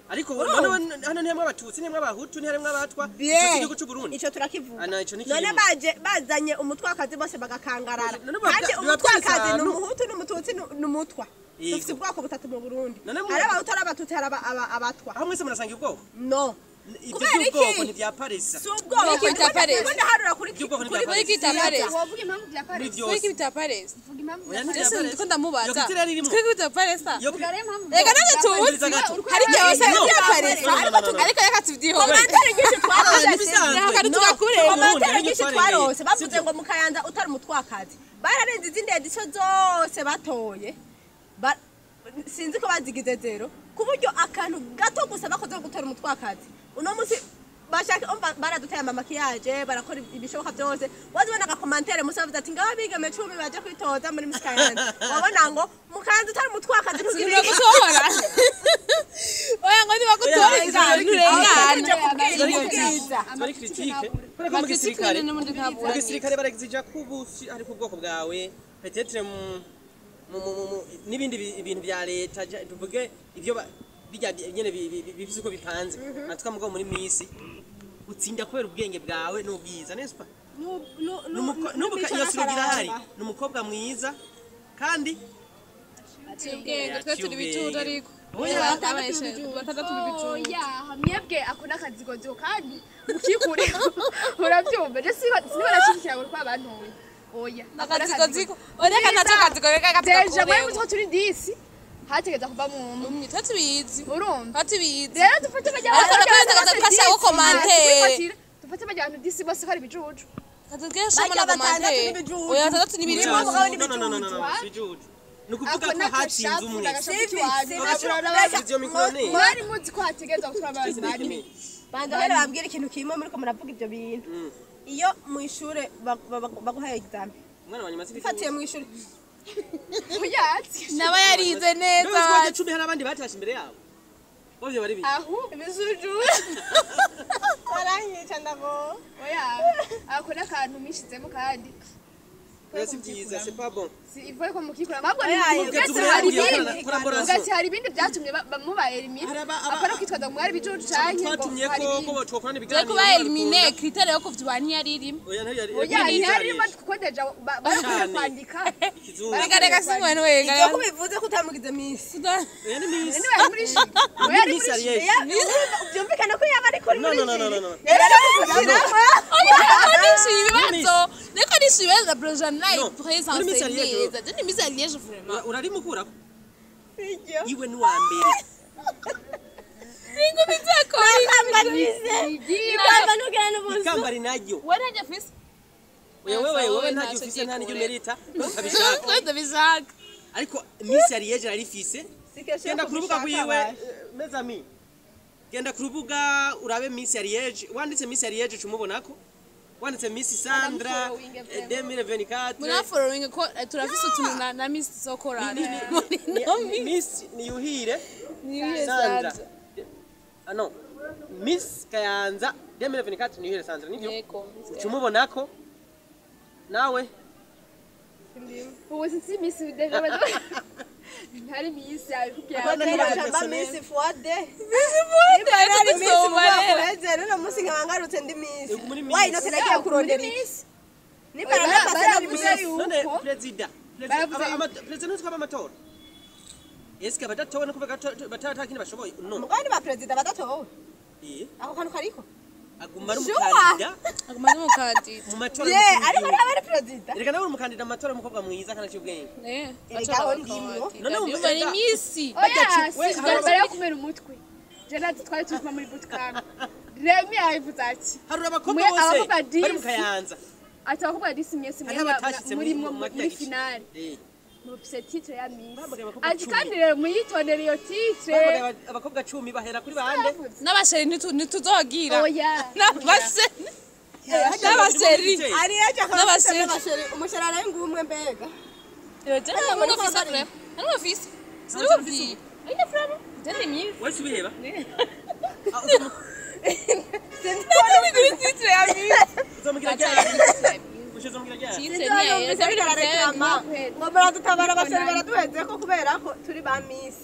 Ariko none hano ntiharimwo abatutsi, ntiharimwo abahutu, ntiharimwo abatwa. Ico si igihugu c'Uburundi. Ico turakivuga. Ana, ico ni None kirimo. baje bazanye umutwakazi bose bagakangarara. None Kandi biba umutwakazi ni ahantu. umuhutu n'umututsi n'umutwa. Yego. Dufite ubwoko butatu mu Burundi. None Hari abahutu, hari abatutsi, hari abatwa. Aho mwese murasanga ubwoko. No. Ibyo Kubera iki? by'ubwoko ntibyaparisa. Si ubwoko. Muri iki bita Paris. Ndiko ndaharura kuri Iby'ubwoko kuri ntibya Muri iki bita Paris. Wovuga impamvu bya Muri Paris? Kuri byose. iki bita Paris. Vuga impamvu Oya, bya ntibya Paris. Ese Paris. ndiko ndamubaza. Iyo kitira ririmo. Kuri iki bita Paris. Iyo Vuga rero impamvu. Reka nanjye tuzi. Umviriza gato. Hari igihe wasanga No. bya Paris. No, no, no, no, no. Ariko reka tubyihore. Commentaire nyinshi twarose. Ntibisanzwe. Reka tugakure. No. Commentaire Burundi, nyinshi ariko twarose bavuze sibyo? ngo mu Kayanza utari umutwakazi, bararenze izindi edition zose batoye. Sinzi ko bazigize zero ku buryo akantu gato gusa bakoze ko gutora umutwakazi uno munsi bashaka umva baraduteye ama maquillage, barakora ibishoboka byose. Wazibona aga commentaire musa bavuze ati ngaho abigeme 10 baje kwitoza muri Miss Kayanza, wabona ngo mu Kayanza utari umutwakazi ntugira. Ntibagutora. Oya, ngo ntibagutora nturengana. Ubwiza. Bari critique kubera ko mu gisirikare, mu gisirikare baragizija ko ubu ari ku bwoko bwawe, peut-être mu n'ibindi ibintu bya leta, tuvuge ivyo bijya nyene bifise uko bipanze. Atuka mugabo muri Miss utsinda kubera ubwenge bwawe n'ubwiza, n'est-ce pas? Iyo slogan irahari, ni umukobwa mwiza kandi Aciye ubwenge, twe turi bicucu ariko. Oya. Batandatu b'ibicucu. Oya, mwebwe ako n'akazigozigo kandi mukikure, urabyumva? Je siba nashigikira ngo kwa bantoye, oya. Ako Akazigozigo. Oya, nacyo kazigo reka Déjà mwe kazigo. mutwo turi 10, hategeza kuva mu Umwe twe tubizi. Urumva? Twe tubizi. Rero dufate bajya Ariko nakwezi kaza ko commentaire. Dufate bajya abantu 10 bose ko ari ibijuju. Katubwire shama Bajya na batandatu commentaire. n'ibijuju. Oya, batandatu n'ibijuju. Mugabo No, no, n'ibijuju. no, no, no, no, si ibijuju. Ni ukuvuga Ako ko hatsinze n'akashapu umwe. n'agashapu kiwanyu. Ivyo mikoro ni Mwari muzi ko hategeza gutwara abantu bane. Banza rero babwira ikintu kimwe, muriko muravuga ibyo bintu. Iyo mu ishure baguhaye examen, umwana wa nyuma si ufatiye mu ishure, Uyatsi. Naba yarize neza. None 10 hari abandi batashe imbere yabo. Bovyo bari bize. Ahubwo ibisuju baranyica ndabo. Oya, ako n'akantu mwishizemo kandi Oya, si byiza, c'est pas bon. Si ivuye ko mukikura ahubwo Oya, mugati oya, hari oya, ibindi collaboration. mugati hari ibindi byatumye muba éliminer. Hari Apana kwitwaza ngo mwari ibijuju canke ngo Twatumye hari ko ibindi. twokorana Twe ibiganiro. kuba éliminer, critère yo kuvyibuha ntiyari irimo. Oya, ntayo yari. Oya, ntiharimo kuko déjà barakwiye Cane. kwandika. Ikizungu. Reka reka, simwe wega. Ibyo ko bivuze ko utamugize Miss. Oya, ni Miss. Niba yari muri jury, oya, yari Miss muri jury. Ariel. Byumvikana ko yaba ari kuri No, muri no, no, no, jury. no, no. Yari ari kugushyiramo. Oya, nishuye ibibazo. Niko nishuye ibibazo na Brojana No, présence muri Miss Ariel, neza. Je ni Miss Ariel vraiment. Urarimukurako. Sibyo. Iwe ni uwa mbere. Ingumi zakora. Ikamba ikamba ntugira n'ubuzu. Ikamba ari naryo. Wewe ntajya fisi. Oya, wewe wewe ntaryo ufise, nta n'iryo umerita. Utabishaka. Twe ndabishaka. Ariko Miss Ariel ararifise. Sikeshe Genda ku rubuga kubishaka rwiwe, basha. Mes amis. Genda ku rubuga urabe Miss Ariel. Wanditse Miss Ariel cumubonako. Wanditse Miss Sandra Ndamufollowinge 2024. Muna following ko turafise utuntu na Miss zokorana. Muri no Miss. Miss Niyuhire Niyuhire Sandra. Sandra. Ah non. Miss Kayanza 2024 Niyuhire Sandra nivyo. Yego. Cumubonako. Nawe Ubu si Miss déjà ntari Miss yabikubwira. Abana Kera ni nshamba Miss Fuade. Fuade, Nari Miss mu mwaka tuzobarera. uheze, none munsi nkaba ngarutse ndi Miss. Yego, muri Miss. Why not nagiye kurondera iki? Miss. Nimba narapase nari Baravuze Miss. yuko None perezida Baravuze perezida ntitwaba amatora. Eske abadatowe no kuvuga batarakindi bashoboye? No. Mugabo ni ba perezida badatowe. Eh, Ako kantu kariko. Aguma ari Sure. umukandida Aguma ari umukandida. mu matora Ye, y'umukuru ariko w'igihugu. ntaba ari perezida. Erega nawe uri umukandida mu matora, umukobwa mwiza kandi aciye ubwenge. Eh, Erega aho ndimwo. None umva ni Miss. Oya, we- si mbere yo kumena umutwe. Je natwe twari turi kumwe muri bootcamp. Remy yabivuze ati Harura abakobwa Mwe bose abakobwa bari mu disi. Kayanza. Ati abakobwa disi mwese Hariho abatashitse muri muri muri finale Eh. mufise titre ya Miss. Bahamagaye abakobwa Ati 10. kandi rero muyitondere iyo titre. Bahamagaye abakobwa 10 bahera kuri bande? N'abasheri ntituzogira. Oya. N'abasheri. N'abasheri. Ari yaje akaba afite N'abasheri. n'abasheri. Umusheri arenga umwe mbega. Je nta ufise vraiment. Nta ufise. Sinubwiye. Oya vraiment. Je ni Miss. Wese ubiheba? Ni kuri titre ya Miss. Uzomugira ryari? Uzomugira ryari? Titre ni ya Sinzi barareklama. Ngo baradutabara, abasheri baraduheze ko kubera ko turi ba Miss.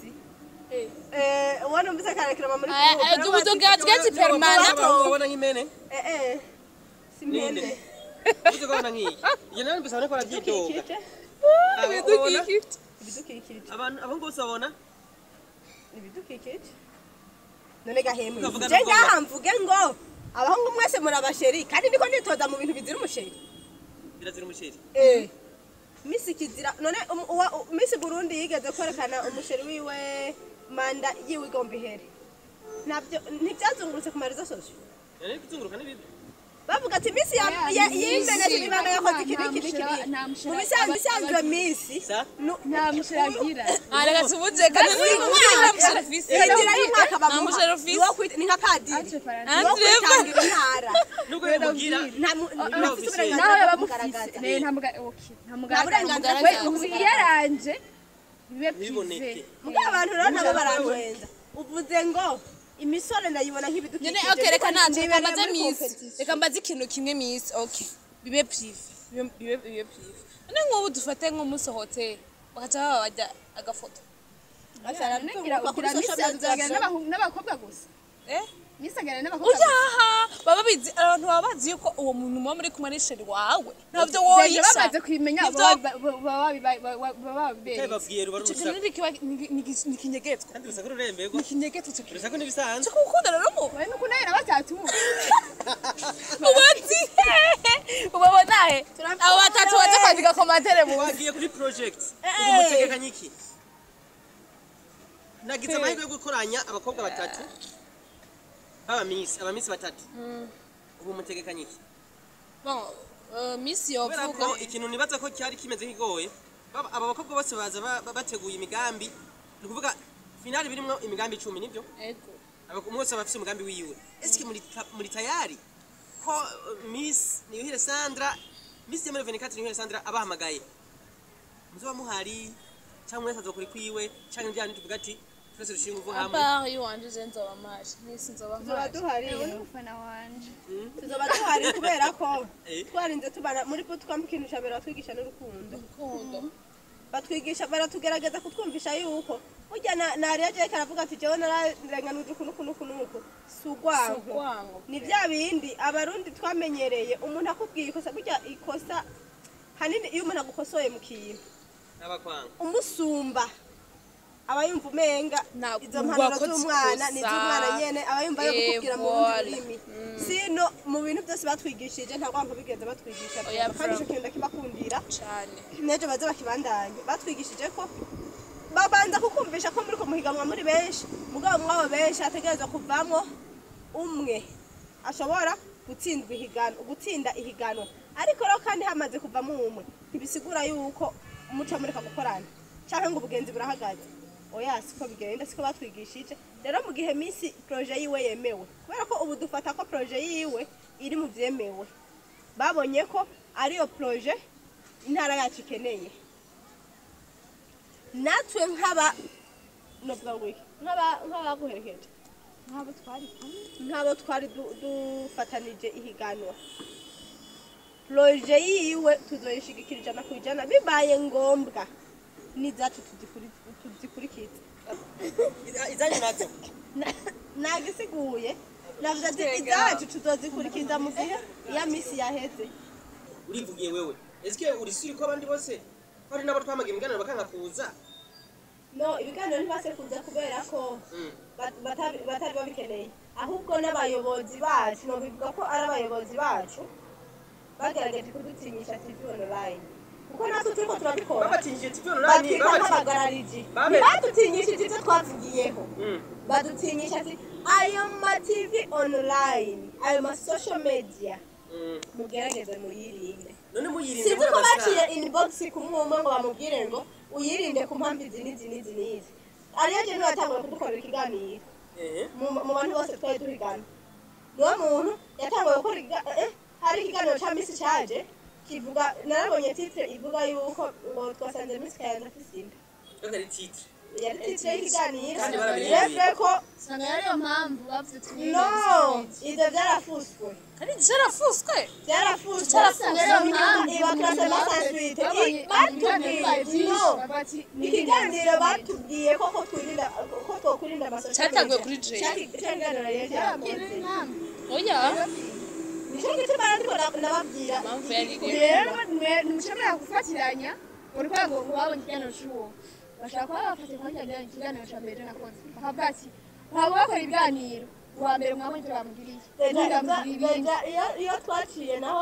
Uwo numvise akareklama muri groupe. Ubudoga twese permanent. Ubona nk'imene? Eh. Si Ninde? mpene. Uzi ko ubona nk'iyi? Iyo nawe mbese ubona ko arabyidoga. Ibidukikije. Ibidukikije. Ibidukikije. Abantu abo bose babona Ibidukikije. None gahemwe. Ukavuga Je n'ubwoba. ngaha mvuge ngo abahungu mwese muri abasheri kandi niko nitoza mu bintu bizira umusheri. Birazira umusheri. Eh. Miss kizira none Miss Burundi yigeze kwerekana umusheri wiwe manda yiwe igomba ihere. Ntabyo ntibyazungurutse ku marezo sosio. None kuzunguruka ni bibi. Bavuga ati Miss ya Yeah, yimeneje Miss. ibanga yakoze iki Nta n'iki n'iki. nta mushera- Mu bisanzwe bisanzwe Miss. Sa? Nta musheri agira. Ah, reka tubuze kandi nta musheri ufise. Inzira y'umwaka Nta bamuha. musheri ufise. Ni uwo ni nka padiri. Atre Faransa. Ni uwo Andre kwitangira intara. Nubwo bimugira Nta ntafite uburenganzira Nawe bwo yaba kumugaragaza. amufise. Ne, nta muga okay, nta Nta burenganzira We bwo kumugaragaza. yaranje bibe Ntibiboneke. privé. Mugabo abantu rero nabo barantwenza. Uvuze ngo imisore ndayibona nk'ibidukikije. Nyene okay, reka nanje reka Nibereye mbaze muri Miss. competition. Reka mbaze ikintu kimwe Miss. Okay. Bibe privé. Bibe privé. None nk'ubu dufate nk'umusohotse. Bakaca baba bajya agafoto. Kuri social media n'abakobwa gusa. Miss agana n'abakobwa. Uyaha baba bizi abantu baba bazi yuko uwo muntu muba muri kumwe ari chéri wawe. Ntabyo woyisha. Bamaze kubimenya baba Utaye babwiye ruba Ico rusaku. kintu kiba ni kinyegetswe. Kandi urusaku rurembegwa. Ni kinyegetswe ico kintu. Urusaku ntibisanzwe. Cyo gukundana no mu Wewe nuko nawe na batatu. Ubazi hehe ubabona he abo batatu baza kwandika commentaire mu Wagiye kuri project. Ubu mutegekanye iki? Nagize amahirwe yo gukoranya abakobwa batatu. Baba miss, aba miss batatu. Ubu mutegekanye iki? Bon, miss Kubera yovuga ko ikintu nibaza ko cyari kimeze nk'igoye. Aba bakobwa bose baza bateguye imigambi. Ni ukuvuga finale birimo imigambi 10 nibyo? Ego. Umwe wese aba afise umugambi wiwe. Eske muri tayari ko Miss Niyuhire Sandra, Miss 2024 Niyuhire Sandra abahamagaye, muzoba muhari cyangwa mwese azokora kwiwe cyangwa ibyanyu tuvuga ati twese dushinga uvu hamwe? À part iwanje je nzoba mpari, miss nzoba Tuzoba mpari. duhari. Ubu ni umufana wanje. Tuzoba duhari kubera ko Eh. twarinze tubana muri bootcamp. Ikintu ca mbere batwigisha n'urukundo. Urukundo. Batwigisha, baratugerageza kutwumvisha yuko burya na Ariya Jake aravuga ati jewe nararenganuje uku n'uku n'uku n'uku, si urwango. Urwango. Ni bya bindi abarundi twamenyereye, umuntu akubwiye ikosa, burya ikosa hanini iyo umuntu agukosoye mu kintu Abakwanga. umusumba, aba yumva umenga izo mpanuro wakoze z'umwana ni ikosa. iz'umwana nyene, aba yumva yo kukubwira mu rundi Voilà. rurimi. Sino mu bintu byose batwigishije nta rwango bigeze batwigisha. Oya, Kandi ico bro. kintu ndakibakundira. Cane. N'ejo baze bakibandanye. Batwigishije ko babanza kukumvisha ko muri kumuhiganwa muri benshi, mugabo mwabo benshi hategerezwa kuvamwo umwe ashobora gutsindwa ihiganwa, gutsinda ihiganwa. Ariko rero kandi hamaze kuvamo umwe ntibisigura yuko muca mureka gukorana canke ngo ubugenzi burahagaze. Oya, siko bigenda, siko batwigishije. Rero mu gihe Miss projet yiwe yemewe, kubera ko ubu dufata ko projet yiwe iri mu vyemewe, babonye ko ariyo projet intara yacu ikeneye, natwe nk'aba novuga ngo iki, nk'abaguherekeje, Nk'abo twari kumwe. Nk'abo twari dufatanije ihiganwa, projet yiwe tuzoyishigikira 100%, bibaye ngombwa n'izacu tuzikurikiza. Izanyu nazo. Nagisiguye, navuze ati izacu tuzozikurikiza mu gihe iya misi yaheze. Urivugiye wewe, eske urisuri ko abandi bose ko ari nabo twamaga imiganiro bakanga kuza? No, ibiganiro ntibase kuza kubera ko batari babikeneye, ahubwo n'abayobozi bacu, nobivuga ko ari abayobozi bacu bagerageje kudutinyisha TV online, kuko natwe turiko turabikora. Babatinyishije TV online? Batwita nk'abagarariji. Ntibadutinyishije ibyo twavugiyeho. Badutinyisha ati ayo ma TV online, ayo ma social media, mugerageze muyirinde. None muyirinde Sinzi muri ko abastar. baciye inbox kumwumwe ngo bamubwire ngo uyirinde ku mpamvu izi n'izi n'izi n'izi. Ariyo je niwe yatanguye kudukorera ikiganiro. Mu bantu bose twari duhigana niwe muntu yatanguye gukora hari ikiganiro ca Miss caje kivuga, narabonye titre ivuga yuko ngo twasanze Miss Kayanza afise inda. Yo ari titre. Yari titre y'ikiganiro. Kandi barabihinduye. Revre ko Usanga ariyo mpamvu bavuze twirinde. No, ivyo vyarafuswe. Kandi cyarafuswe. Byarafuswe. Usanga ariyo mpamvu Iba classement sans suite. Babonye ibiganiro bibaye Batubwiye byinshi, no bavuga ati, ikiganiro batubwiye ko twirinda, ko twokwirinda ama social Cyatanguye media. kuri Jay. Cyakiganiro rero cyakoze. Oya. Nico gituma ndiko ndababwira. Impamvu yari iri. Rero ntimushobora gufatiranya ngo ni kubera ngo babonye ikiganiro c'uwo, bashobora kuba bafatiye kuba ikiganiro ca mbere nakoze, bakavuga ati waba bakora ibiganiro uwa mbere mwabonye ivyo bamugiriye, ubundi bamugiriye ibindi. Deja iyo twaciye naho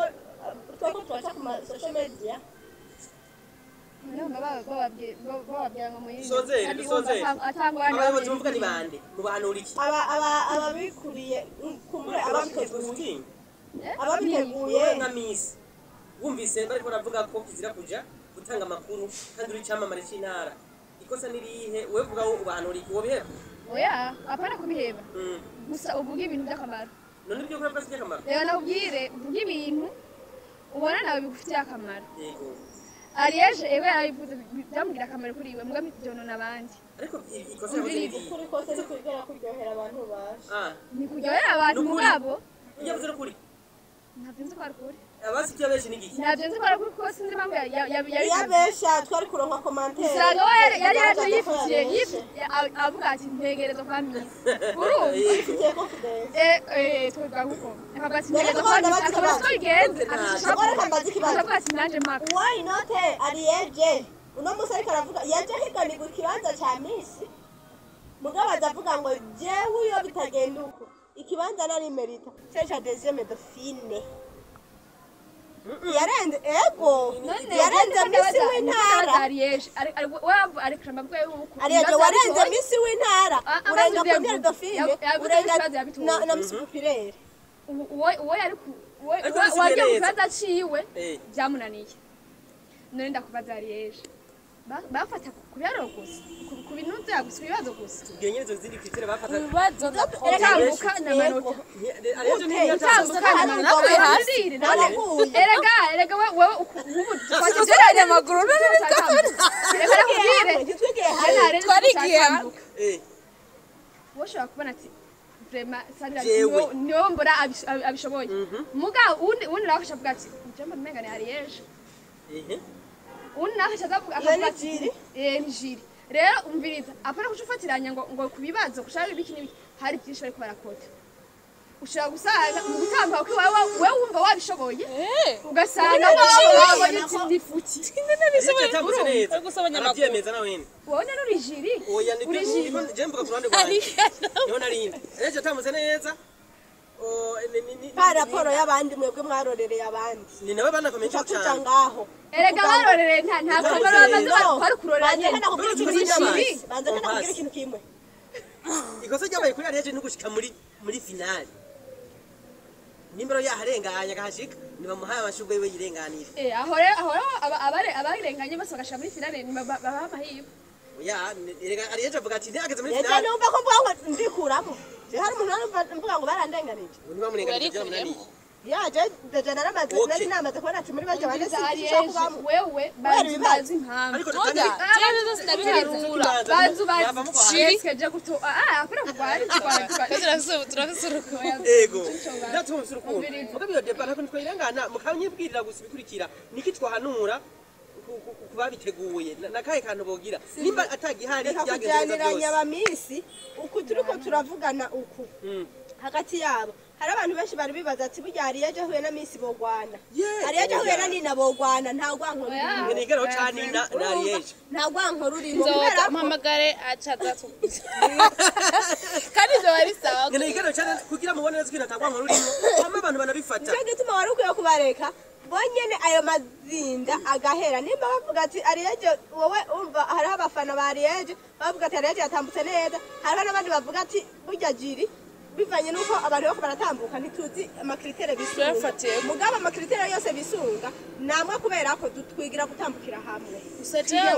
twako twaca ku ma social media. Noneho bababwira ngo muyirinde. Dusozere, Kandi dusozere. wumva atangorane Abayobozi babonye. muvuga ni bande? Mubahanura iki? Aba aba ababikuriye kumbure ababiteguye ababiteguye. Wowe nka Miss wumvise bariko baravuga ko kizira kuja gutanga amakuru kandi uri icamamare c'intara, ikosa nirihe? Wewe vuga wo ubahanura iki? Wobiheba? Oya, apana kubiheba. Gusa uvuge ibintu by'akamaro. None ibyo ukora byose by'akamaro? Reka nakubwire, uvuge ibintu ubona nawe bigufitiye akamaro. Yego. Ariyeje ewe yarabivuze byamugira akamaro kuri iwe, muga byonona abandi. Ariko ikosa yakoze nirihe? Ukuri kose ntikwigera kuryohera abantu basha. Ah. Ni kuryohera abantu. Nukuri. Mugabo Yavuze n'ukuri. Ntabyo nzi ko ari ukuri. Abasi ibyo abeshi ni giki? Ntabyo nzi ko ari ukuri kuko sinzi impamvu Iyo abesha twari kuronka commentaire. Usanga we yari yaje yifitiye avuga ati ntegereza kwa Miss. Urumva? Yifitiye confidence. Twivuga kuko akavuga ati ntegereza kwa Miss akaba siko bigenze. Reka mbaze ikibazo. Akavuga ati nanje mpaka. Why not Ariege? Uno musi ariko aravuga yaje higanirwa ikibanza ca Miss. Mugabo azavuga ngo jewe iyo bitagenda uko ikibanza nari merita cyo ca deuxième dauphine. Yarenze ego yarenze Miss w'intara. Ariege warenze Miss w'intara urenga première dauphine urenga na Miss populaire. Uwo yari wagiye mu kibanza ciwe byamunaniye. None ndakubaza Ariege bafata ku biharuro gusa ku bintu gusa ibibazo gusa Tubwiye nyene izo zindi critère bafata. Ibibazo utambuka n'amanota Ariege utambuka erega erega wewe ubu twagereranya amaguru reka nakubwire twarigiye wowe ushobora kubona ati vraiment Sandra niwe mbona abishoboye muga undi nawe akavuga ati njye mbona ni Ariege undi nawe akavuga ati ni jiri rero umviriza apana kucufatiranya ngo ku bibazo kushaka ibiki n'ibiki hari byinshi bariko barakota ushobora gusanga mu gutambuka ko wewe wumva wabishoboye ugasanga wabonye ati ndifuti Arabyemeza nawe nyene. Wowe none uri jiri. Oya ni je mvuga ku ruhande rwanjye. Niho narindi. Ariege atambutse neza. Pa raporo y'abandi mwebwe mwarorereye abandi. Ni nawe banakomeje cyane. Ngaho. Erega barorereye nta kamaro bamaze bari kurorera nyene. Banza nakubwira ikintu kimwe. Ikosa ryabaye kuri Ariege nugushika muri finale. Nimbaro yaharenganya agahashika nibamuhaye amashurwe yiwe yirenganire. Aho rero abarenganye bose bagashika muri finale babaha amahirwe. Oya erega Ariege avuga ati ntihageze muri finale. Ejo numva ko mvuga ngo ndikuramo. Je hari umuntu mvuga ngo barandenganije. Ntibamurenganije byamunaniye. Ya je deja naramaze nari namaze kubona ati muri barya bane sinshaka kubamo. Wewe bazi impamvu. Ariko ndabiharura. Bazi eske guto apana kugwara turafise urukundo. Ego. Ndatumvise urukundo. Mugabe iyo deba ntabwo twayirengana mukanyibwirira gusa ibikurikira niki twahanura kubabiteguye nakahe kantu bogira nimba atagihari byagenze neza abamisi uku turiko turavugana uku hagati yabo hari abantu benshi bari bibaza ati burya Ariege ahuye na Miss bogwana Ariege ahuye na Nina bogwana nta gwanko rurimo nigeraho ca Nina na Ariege nta gwanko rurimo nzota mpamagare acaza kandi zo bari sawa nigeraho cyane kugira mubone neza ko nta gwanko rurimo hama abantu banabifata cyo gituma wari ukwiye kubareka bonyene ayo mazinda agahera nimba bavuga ati Ariege wowe umva hariho abafana ba Ariege bavuga ati Ariege yatambutse neza hariho n'abandi bavuga ati burya jiri bivanye nuko abantu bako baratambuka ntituzi amakritere bisunga mugaba amakritere yose bisunga namwe kubera ko dutwigira gutambukira hamwe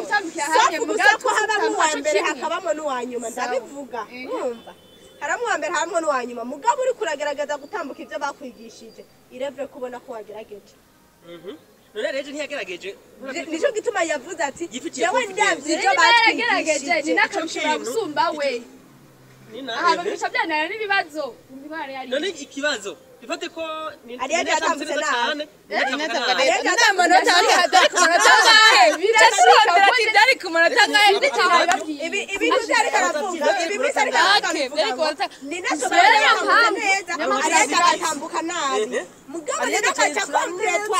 gutambukira hamwe mugaba ko habamo uwa mbere hakabamo n'uwa nyuma ndabivuga urumva haramo uwa mbere haramo n'uwa nyuma mugaba uri kuragerageza gutambuka ibyo bakwigishije irevure kubona ko wagerageje. None Ariege ntiyagerageje. Nico gituma yavuze ati jewe ndavye ibyo batwigishije ni nakabishobora gusumba we. Aha bica byanara n'ibibazo umubare yari. None ikibazo bifate ko Ariege yatambutse nabi. Amanota ari ku manota angahe ibi ibintu byari karavuga ibi bisa ari karavuga Nina shobora yatambutse neza Ariege agatambuka nabi mugabo rero akaca kompletwa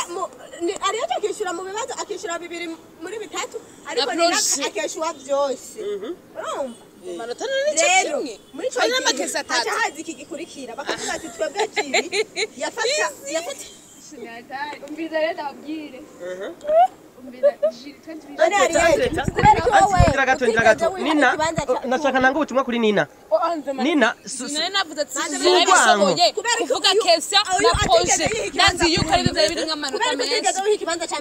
Ariege akishyura mu bibazo akishyura bibiri muri bitatu ariko Nina akishyura byose urumva amanota n'igice kimwe muri hari n'amakesi atatu haca haza iki gikurikira bakavuga ati twebwe jiri yafata umviriza rero ndababwire umviriza jiri twe turi Nina nashaka nanga ubutumwa kuri Nina. Nina narabishoboye kuvuga kesa na projet nazi yuko ari byo biri nk'amanota menshi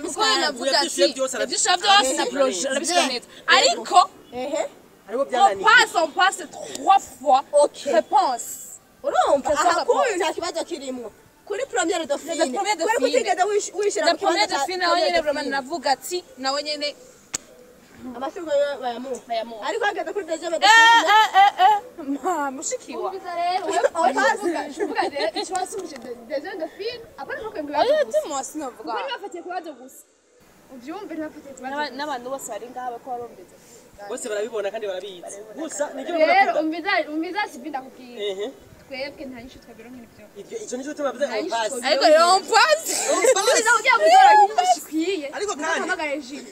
kuko navuga ati ibyishura byose na projet arabishoboye neza ariko on passe 3 fois réponse urumva aha kuyu nta kibazo kirimo kuri première dauphine kuri kutigeze wishira mu kibanza cya nawe nyene vraiment navuga ati nawe nyene amashurwe bayamuha ariko hageze kuri deuxième dauphine ma mushikiwa rero uvuga rero ikibazo deuxième dauphine apana ko ku bibazo Oya gusa. timo sinavuga. Kuko ntibafatiye ku bibazo gusa, ubyumve, ntibafatiye ku bibazo gusa. N'abantu bose bari ngaha bako barumviza. Bose barabibona kandi barabizi, gusa nibyo Rero bakunda. umviza, umviza, sivi, ndakubwira, twebwe nta nyinshi twabironkera ibyo. Ibyo icyo nicyo tubavuze Nta nyinshi on pass. twabironkera. Ariko rero mpazi. Umviza kugira ngo uzoronke inyinshi ikwiye. Ariko kandi- uhamagare Jimmy.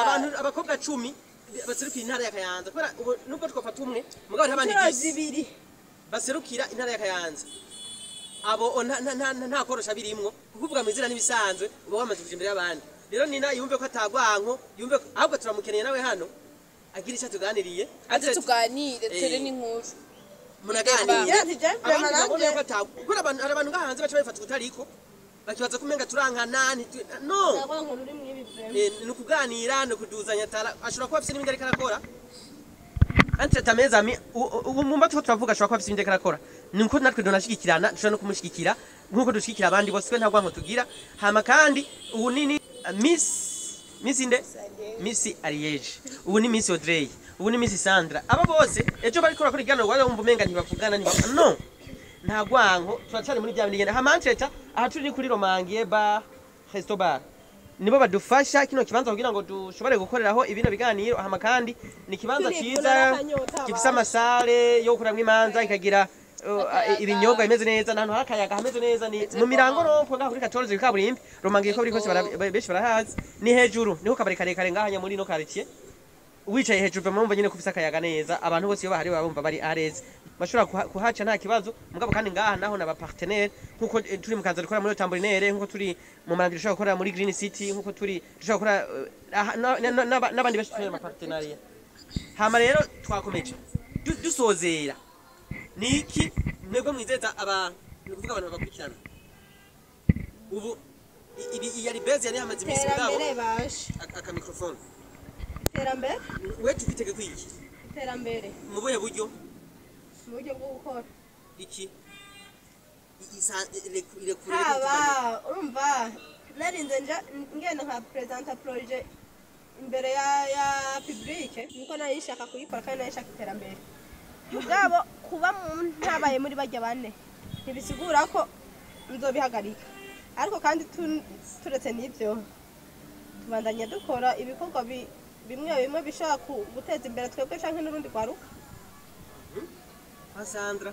Abantu abakobwa 10 baserukira intara ya Kayanza, kubera ubu nubwo twafata umwe mugabo hari abandi Inshuro 10 zibiri. baserukira intara ya Kayanza, abo nta korosha birimwo, kukuvuga mu izina n'ibisanzwe uba wamaze kuja imbere y'abandi. Rero Nina yumve ko atagwanko, yumve ko ahubwo turamukeneye nawe hano agira icyo atuganiriye. Ati tuganire tere n'inkuru. Munaganire. Yeah, ati je Abandi vraiment babona nanje yuko kubera abantu, hari abantu ngaha hanze baca babifata kutariko, bakibaza ko umenga turankana no. Ntabwo ruri mwibi vraiment. Ni ukuganira, ni ukuduzanya tara, ashobora kuba afise n'ibindi ariko arakora. Entre tameza ami ubu mumba tuko turavuga, ashobora kuba afise ibindi ariko arakora, ni uko natwe tunashigikirana, dushobora no kumushigikira nk'uko dushigikira abandi bose, twe nta rwanko tugira. Hama kandi ubu ni Miss inde, Miss Ariege, ubu ni Miss Audrey, ubu ni Miss Sandra, aba bose ejo bariko barakora ikiganiro waza wumva umenga ntibavugana, no, nta rwanko, turacari muri bya bindi nyene. Hama entre aha turi ni kuri Romangiye Bar Resto Bar, nibo badufasha kino kibanza kugira ngo dushobore gukoreraho ibino biganiro. Hama kandi ni ikibanza Turivuna ciza n'akanyota. gifise amasare yo gukoreramwo imanza, ikagira ibinyobwa bimeze neza, n'ahantu hari akayaga hameze neza. Ni mu Mirango rompo ngaho kuri 14 kaburimbi Romangiye, ko biri kose benshi barahazi, ni hejuru, niho kabari karekare ngaha nya muri no quartier. Wicaye hejuru murumva nyine ko ufise akayaga neza, abantu bose iyo bahari baba bumva bari areze, bashobora kuhaca nta kibazo. Mugabo kandi ngaha naho n'aba partenaire, nkuko turi mu Kanza dukora muri Tambourinaire, nkuko turi mu Marangira dushobora gukorera muri Green City, nkuko turi dushobora gukora aha, n'abandi benshi turi mu partenariat. Hama rero twakomeje dusozera, ni iki mwebwe mwizeza aba, ni ukuvuga abantu babakurikirana ubu ibi iyi yari base yari yamaze iminsi mugabo Iterambere bashe. Aka microphone. Iterambere. We tufitege kwiki? Iterambere. Mu buhe buryo? Mu buryo bwo gukora. Iki irekure. Haba urumva narinze nja ngenda nka presenta projet imbere ya public, niko nari nshaka kuyikora kandi nari nshaka iterambere. Mugabo kuba ntabaye muri bajya bane ntibisigura ko nzobihagarika, ariko kandi turetse n'ibyo tubandanya dukora ibikorwa bimwe bimwe bishobora guteza imbere twebwe canke n'urundi rwaruka. Kwa Sandra.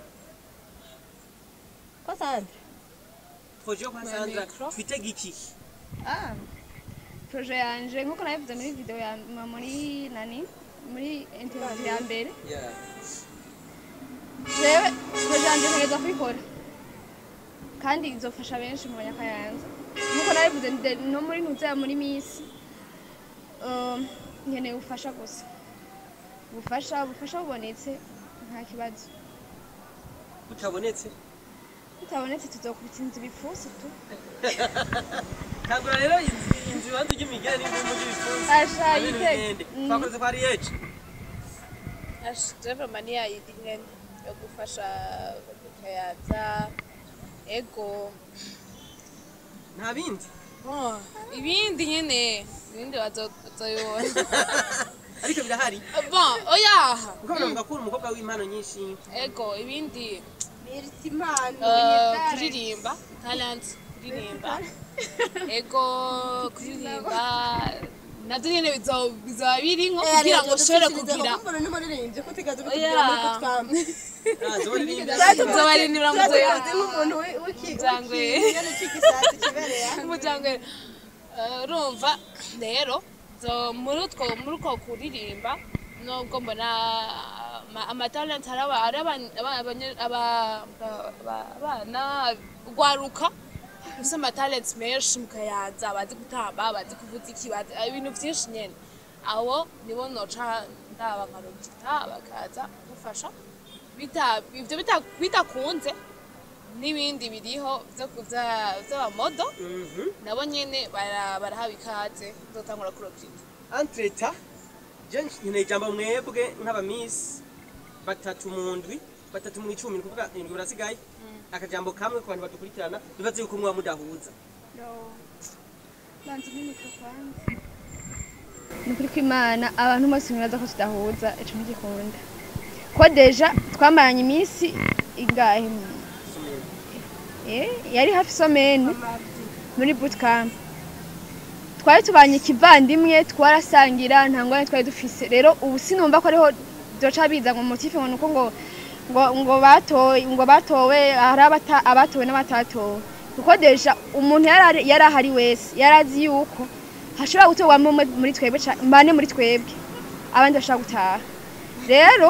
Ko Sandra. Projet yo kwa Sandra, twitege iki? Ah, projet yanje nkuko nabivuze muri video ya muri nani, muri interview ya mbere, jewe projet yanje ntegerezwa kuyikora kandi izofasha benshi mu Banyakayanza nkuko nabivuze no muri ntuzaya muri misi. Nkeneye ubufasha gusa, ubufasha bubonetse nta kibazo. Butabonetse? Butabonetse tuzokubita inzu ibipfunsi tu. Kagura rero inzu ibanza ry'imigere n'ingumu ry'ibipfunsi. Asha, Hamwe yitege. n'imigende. Twakoze kwa Ariege. Ash, vraiment yayindi nyene yo gufasha Kayanza, ego. Nta bindi? Bon, ibindi nyene, ibindi bazoyibona. Ariko birahari. Bon, oya. Kuko banavuga ko uri umukobwa w'impano nyinshi. Ego, ibindi. Miriti impano. Kuririmba, talent kuririmba, ego, kuririmba navyo nyene bizoba birimwo kugira ngo ushobore kugira Kumbura n'umuririmbyi ko utigaze Oya. kutubwira muri kutwamba. Nzoririmba. Nzobarindira muzoya. Tuzi nk'umuntu w'iki Jangwe. w'iki cy'igisatsi kibereye aha. Umuryango urumva rero muri utwo, muri uko kuririmba, nubwo mbona amatalent ari abana rwaruka bafise amatalent menshi mukayaza, bazi gutamba, bazi kuvuza iki, bazi ibintu vyinshi nyene, abo nibo noca ndaba nkarogita bakaza gufasha. Ivyo bidakunze n'ibindi biriho vy'abamodo nabo nyene barahawe ikaze, nzotangura kurokita. Entre-temps je nkeneye ijambo mwebwe nk'abamisi batatu mu ndwi, batatu mu 10, ni ukuvuga indwi barasigaye, akajambo kamwe ku bantu badukurikirana bibaze yuko muba mudahuza. Banza umpe kwanza. Ni ukuri kw'Imana, abantu bose mwibaza ko tudahuza, ico ntigikunda ko déjà twamaranye iminsi ingahe? Yari hafi semaine muri bootcamp. Twari tubanye ikivandimwe, twarasangira, nta ngorane twari dufise. Rero ubu sinumva ko ariho byoca biza ngo motif ngo nuko ngo batowe, ngo batowe, hari abatowe n'abatatowe, kuko déjà umuntu yari ahari wese yarazi yuko hashobora gutorwamo umwe muri twebwe, bane muri twebwe, abandi bashobora gutaha. Rero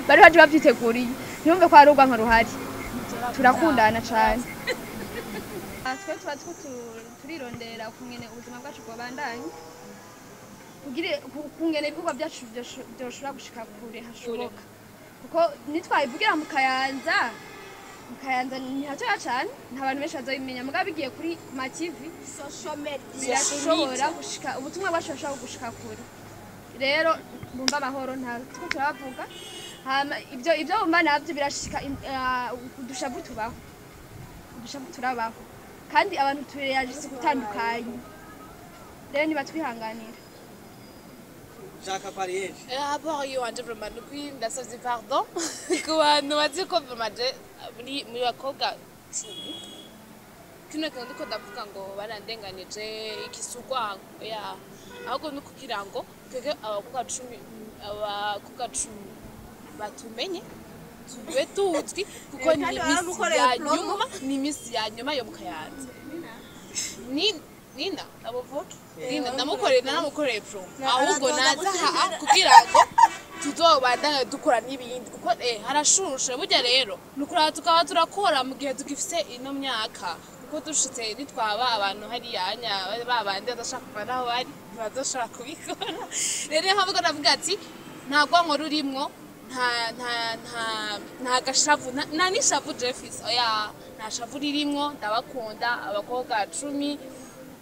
bari baje bavyiteguriye, ntibumve ko hari urwanko ruhari, turakundana cane. Twe tuba turirondera kungene ubuzima bwacu bwobandanya, kugira kungene ibikorwa byacu byoshobora gushika kure hashoboka, kuko nitwabivugira mu Kayanza, mu Kayanza ni hatoya cane, nta bantu benshi bazobimenya. Mugabo bigiye kuri ma TV, social media, birashobora gushika, ubutumwa bwacu burashobora gushika kure. Rero bumva amahoro, nta tuko turabavuga. Hama ibyo bumva navyo birashika, udushavu tubaho, udushavu turabaho, kandi abantu tureyagise gutandukanye. Rero nibatwihanganira. Jacques Pariege. Rapport yiwanje vraiment nukuri ndasavye pardon ku bantu bazi ko vraiment je muri bakobwa 10 kino kintu ndiko ndavuga ngo barandenganije ikisugwango ya, ahubwo ni kugira ngo twebwe abakobwa 10 batumenye, tube tuzwi, kuko ni Kandi imisi baramukoreye ya promo. nyuma, ni imisi ya nyuma yo mu Kayanza. Ni Nina abavuga Nina namukoreye promo, ahubwo naza ha kugira ngo tuzobandanye dukora n'ibindi, kuko harashushe burya. Rero nukuraba tukaba turakora mu gihe tugifise ino myaka, kuko dushitse nitwaba abantu hariya nya babandi badashaka kuva naho bari, ntibazoshobora kubikora. Rero niyo mpamvu navuga ati nta rwanko rurimwo, nta gashavu, nta n'ishavu jefisi, oya, nta shavu ririmwo. Ndabakunda abakobwa 10,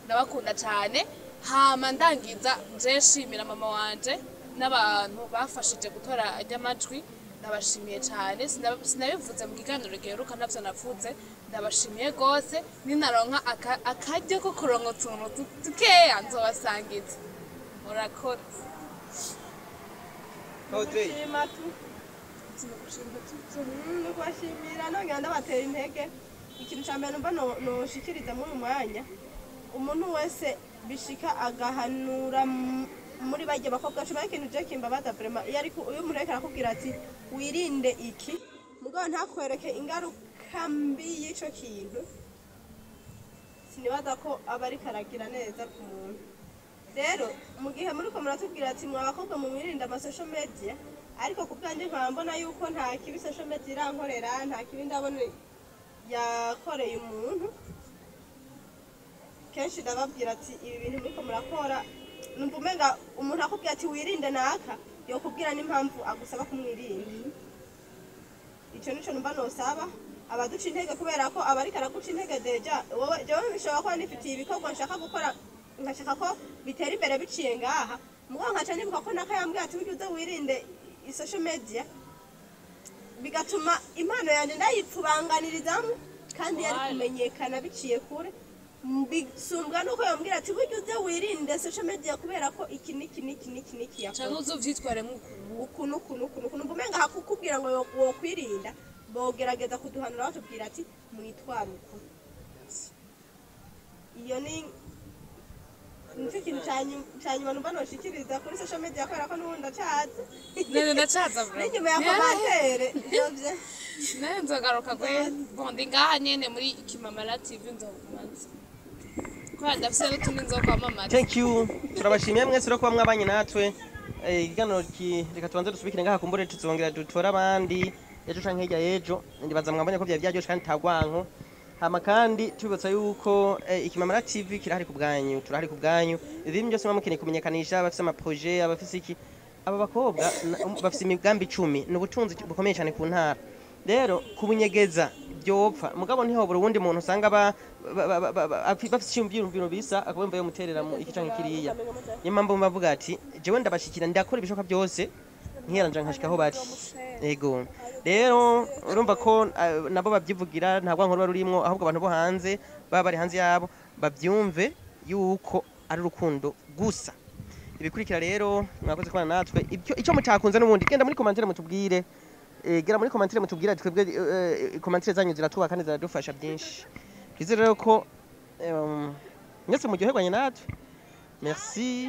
ndabakunda cyane. Hama ndangiza nje nshimira mama wanje n'abantu bafashije gutora ajya amajwi, ndabashimiye cyane. Sinabivuze mu kiganiro giheruka, navyo navuze. Ndabashimiye rwose. Ninaronka akaryo ko kuronka utuntu dukeya nzobasangiza. Murakoze. Audrey. Shima tu kubashimira, nongera ndabatera intege. Ikintu cya mbere numva noshikiriza muri uyu mwanya, umuntu wese bishika agahanura muri barya bakobwa cumi, ikintu je kimbabaza vraiment, iyo ariko uyu muntu ariko arakubwira ati wirinde iki, mugabo ntakwereke ingaruka mbi y'ico kintu, sinibaza ko aba ariko aragira neza ku muntu. Rero mu gihe muriko muratubwira ati mwa bakobwa mumwirinde ama social media, ariko ku bwanjye nkaba mbona yuko nta kibi social media irankorera, nta kibi ndabona yakoreye umuntu. Kenshi ndababwira ati ibi bintu muriko murakora, numva umenga umuntu akubwira ati wirinde naka, yokubwira n'impamvu agusaba kumwirinda. Ico nico numva nosaba abaduca intege, kubera ko abariko araguca intege déjà wowe, jewe bishobora kuba nifitiye ibikorwa nshaka gukora, nkashaka ko bitera imbere biciye ngaha, mugabo nkaca nibuka ko naka yambwiye ati burya uze wirinde social media, bigatuma impano yanjye ndayipfubanganirizamo kandi yari kumenyekana biciye kure. Bisumbwa nuko yambwira ati burya uze wirinde social media kubera ko iki n'iki n'iki n'iki n'iki yakoze. Canke uzovyitwaremo ukuntu. Ukuntu ukuntu ukuntu ukuntu umenga hakukubwira ngo wokwirinda, bogerageza kuduhanura batubwira ati mwitware uku. Iyo ni nicyo kintu ca nyuma numva noshikiriza kuri social media, kubera ko n'ubundi ndacazi. Nene ndacaza bro. N'inyuma ya commentaire ivyo. Nene nzogaruka kwe. Bon, ndi ngaha nyene muri Ikimamara TV, nzokumanza kubera ndafise n'utundi nzokwamamaza. Thank you, turabashimiye mwese rero kuba mwabanye natwe. Ikiganiro reka tubanze dusubikire ngaha, kumbure tuzongera dutore abandi ejo canke hirya y'ejo. Ndibaza mwabonye ko vyari vyaryoshe kandi tagwanko. Hama kandi tubibutsa yuko Ikimamara TV kirahari ku bwanyu, turahari ku bwanyu. Ibintu byose muba mukeneye kumenyekanisha, abafise ama projet, abafise iki, aba bakobwa bafise imigambi 10, ni ubutunzi bukomeye cyane ku ntara. Rero kubunyegeza byopfa, mugabo ntihobora uwundi muntu usanga bafise icyumviro bisa, akaba yumva yomuterera mu iki canke kiriya. Niyo mpamvu bavuga ati jewe ndabashikira, ndakora ibishoboka byose nkiranja nkashika aho bari. Yego, rero urumva ko nabo babyivugira, nta rwanko ruba rurimwo, ahubwo abantu bo hanze baba bari hanze yabo babyumve yuko ari urukundo gusa. Ibikurikira rero, mwakoze kubana natwe. Ibyo icyo mutakunze n'ubundi genda muri commentaire mutubwire. Gera muri commentaire mutubwira twebwe, commentaire zanyu ziratuba kandi ziradufasha byinshi. Twizere rero ko mwese muryoherwanye natwe. Merci.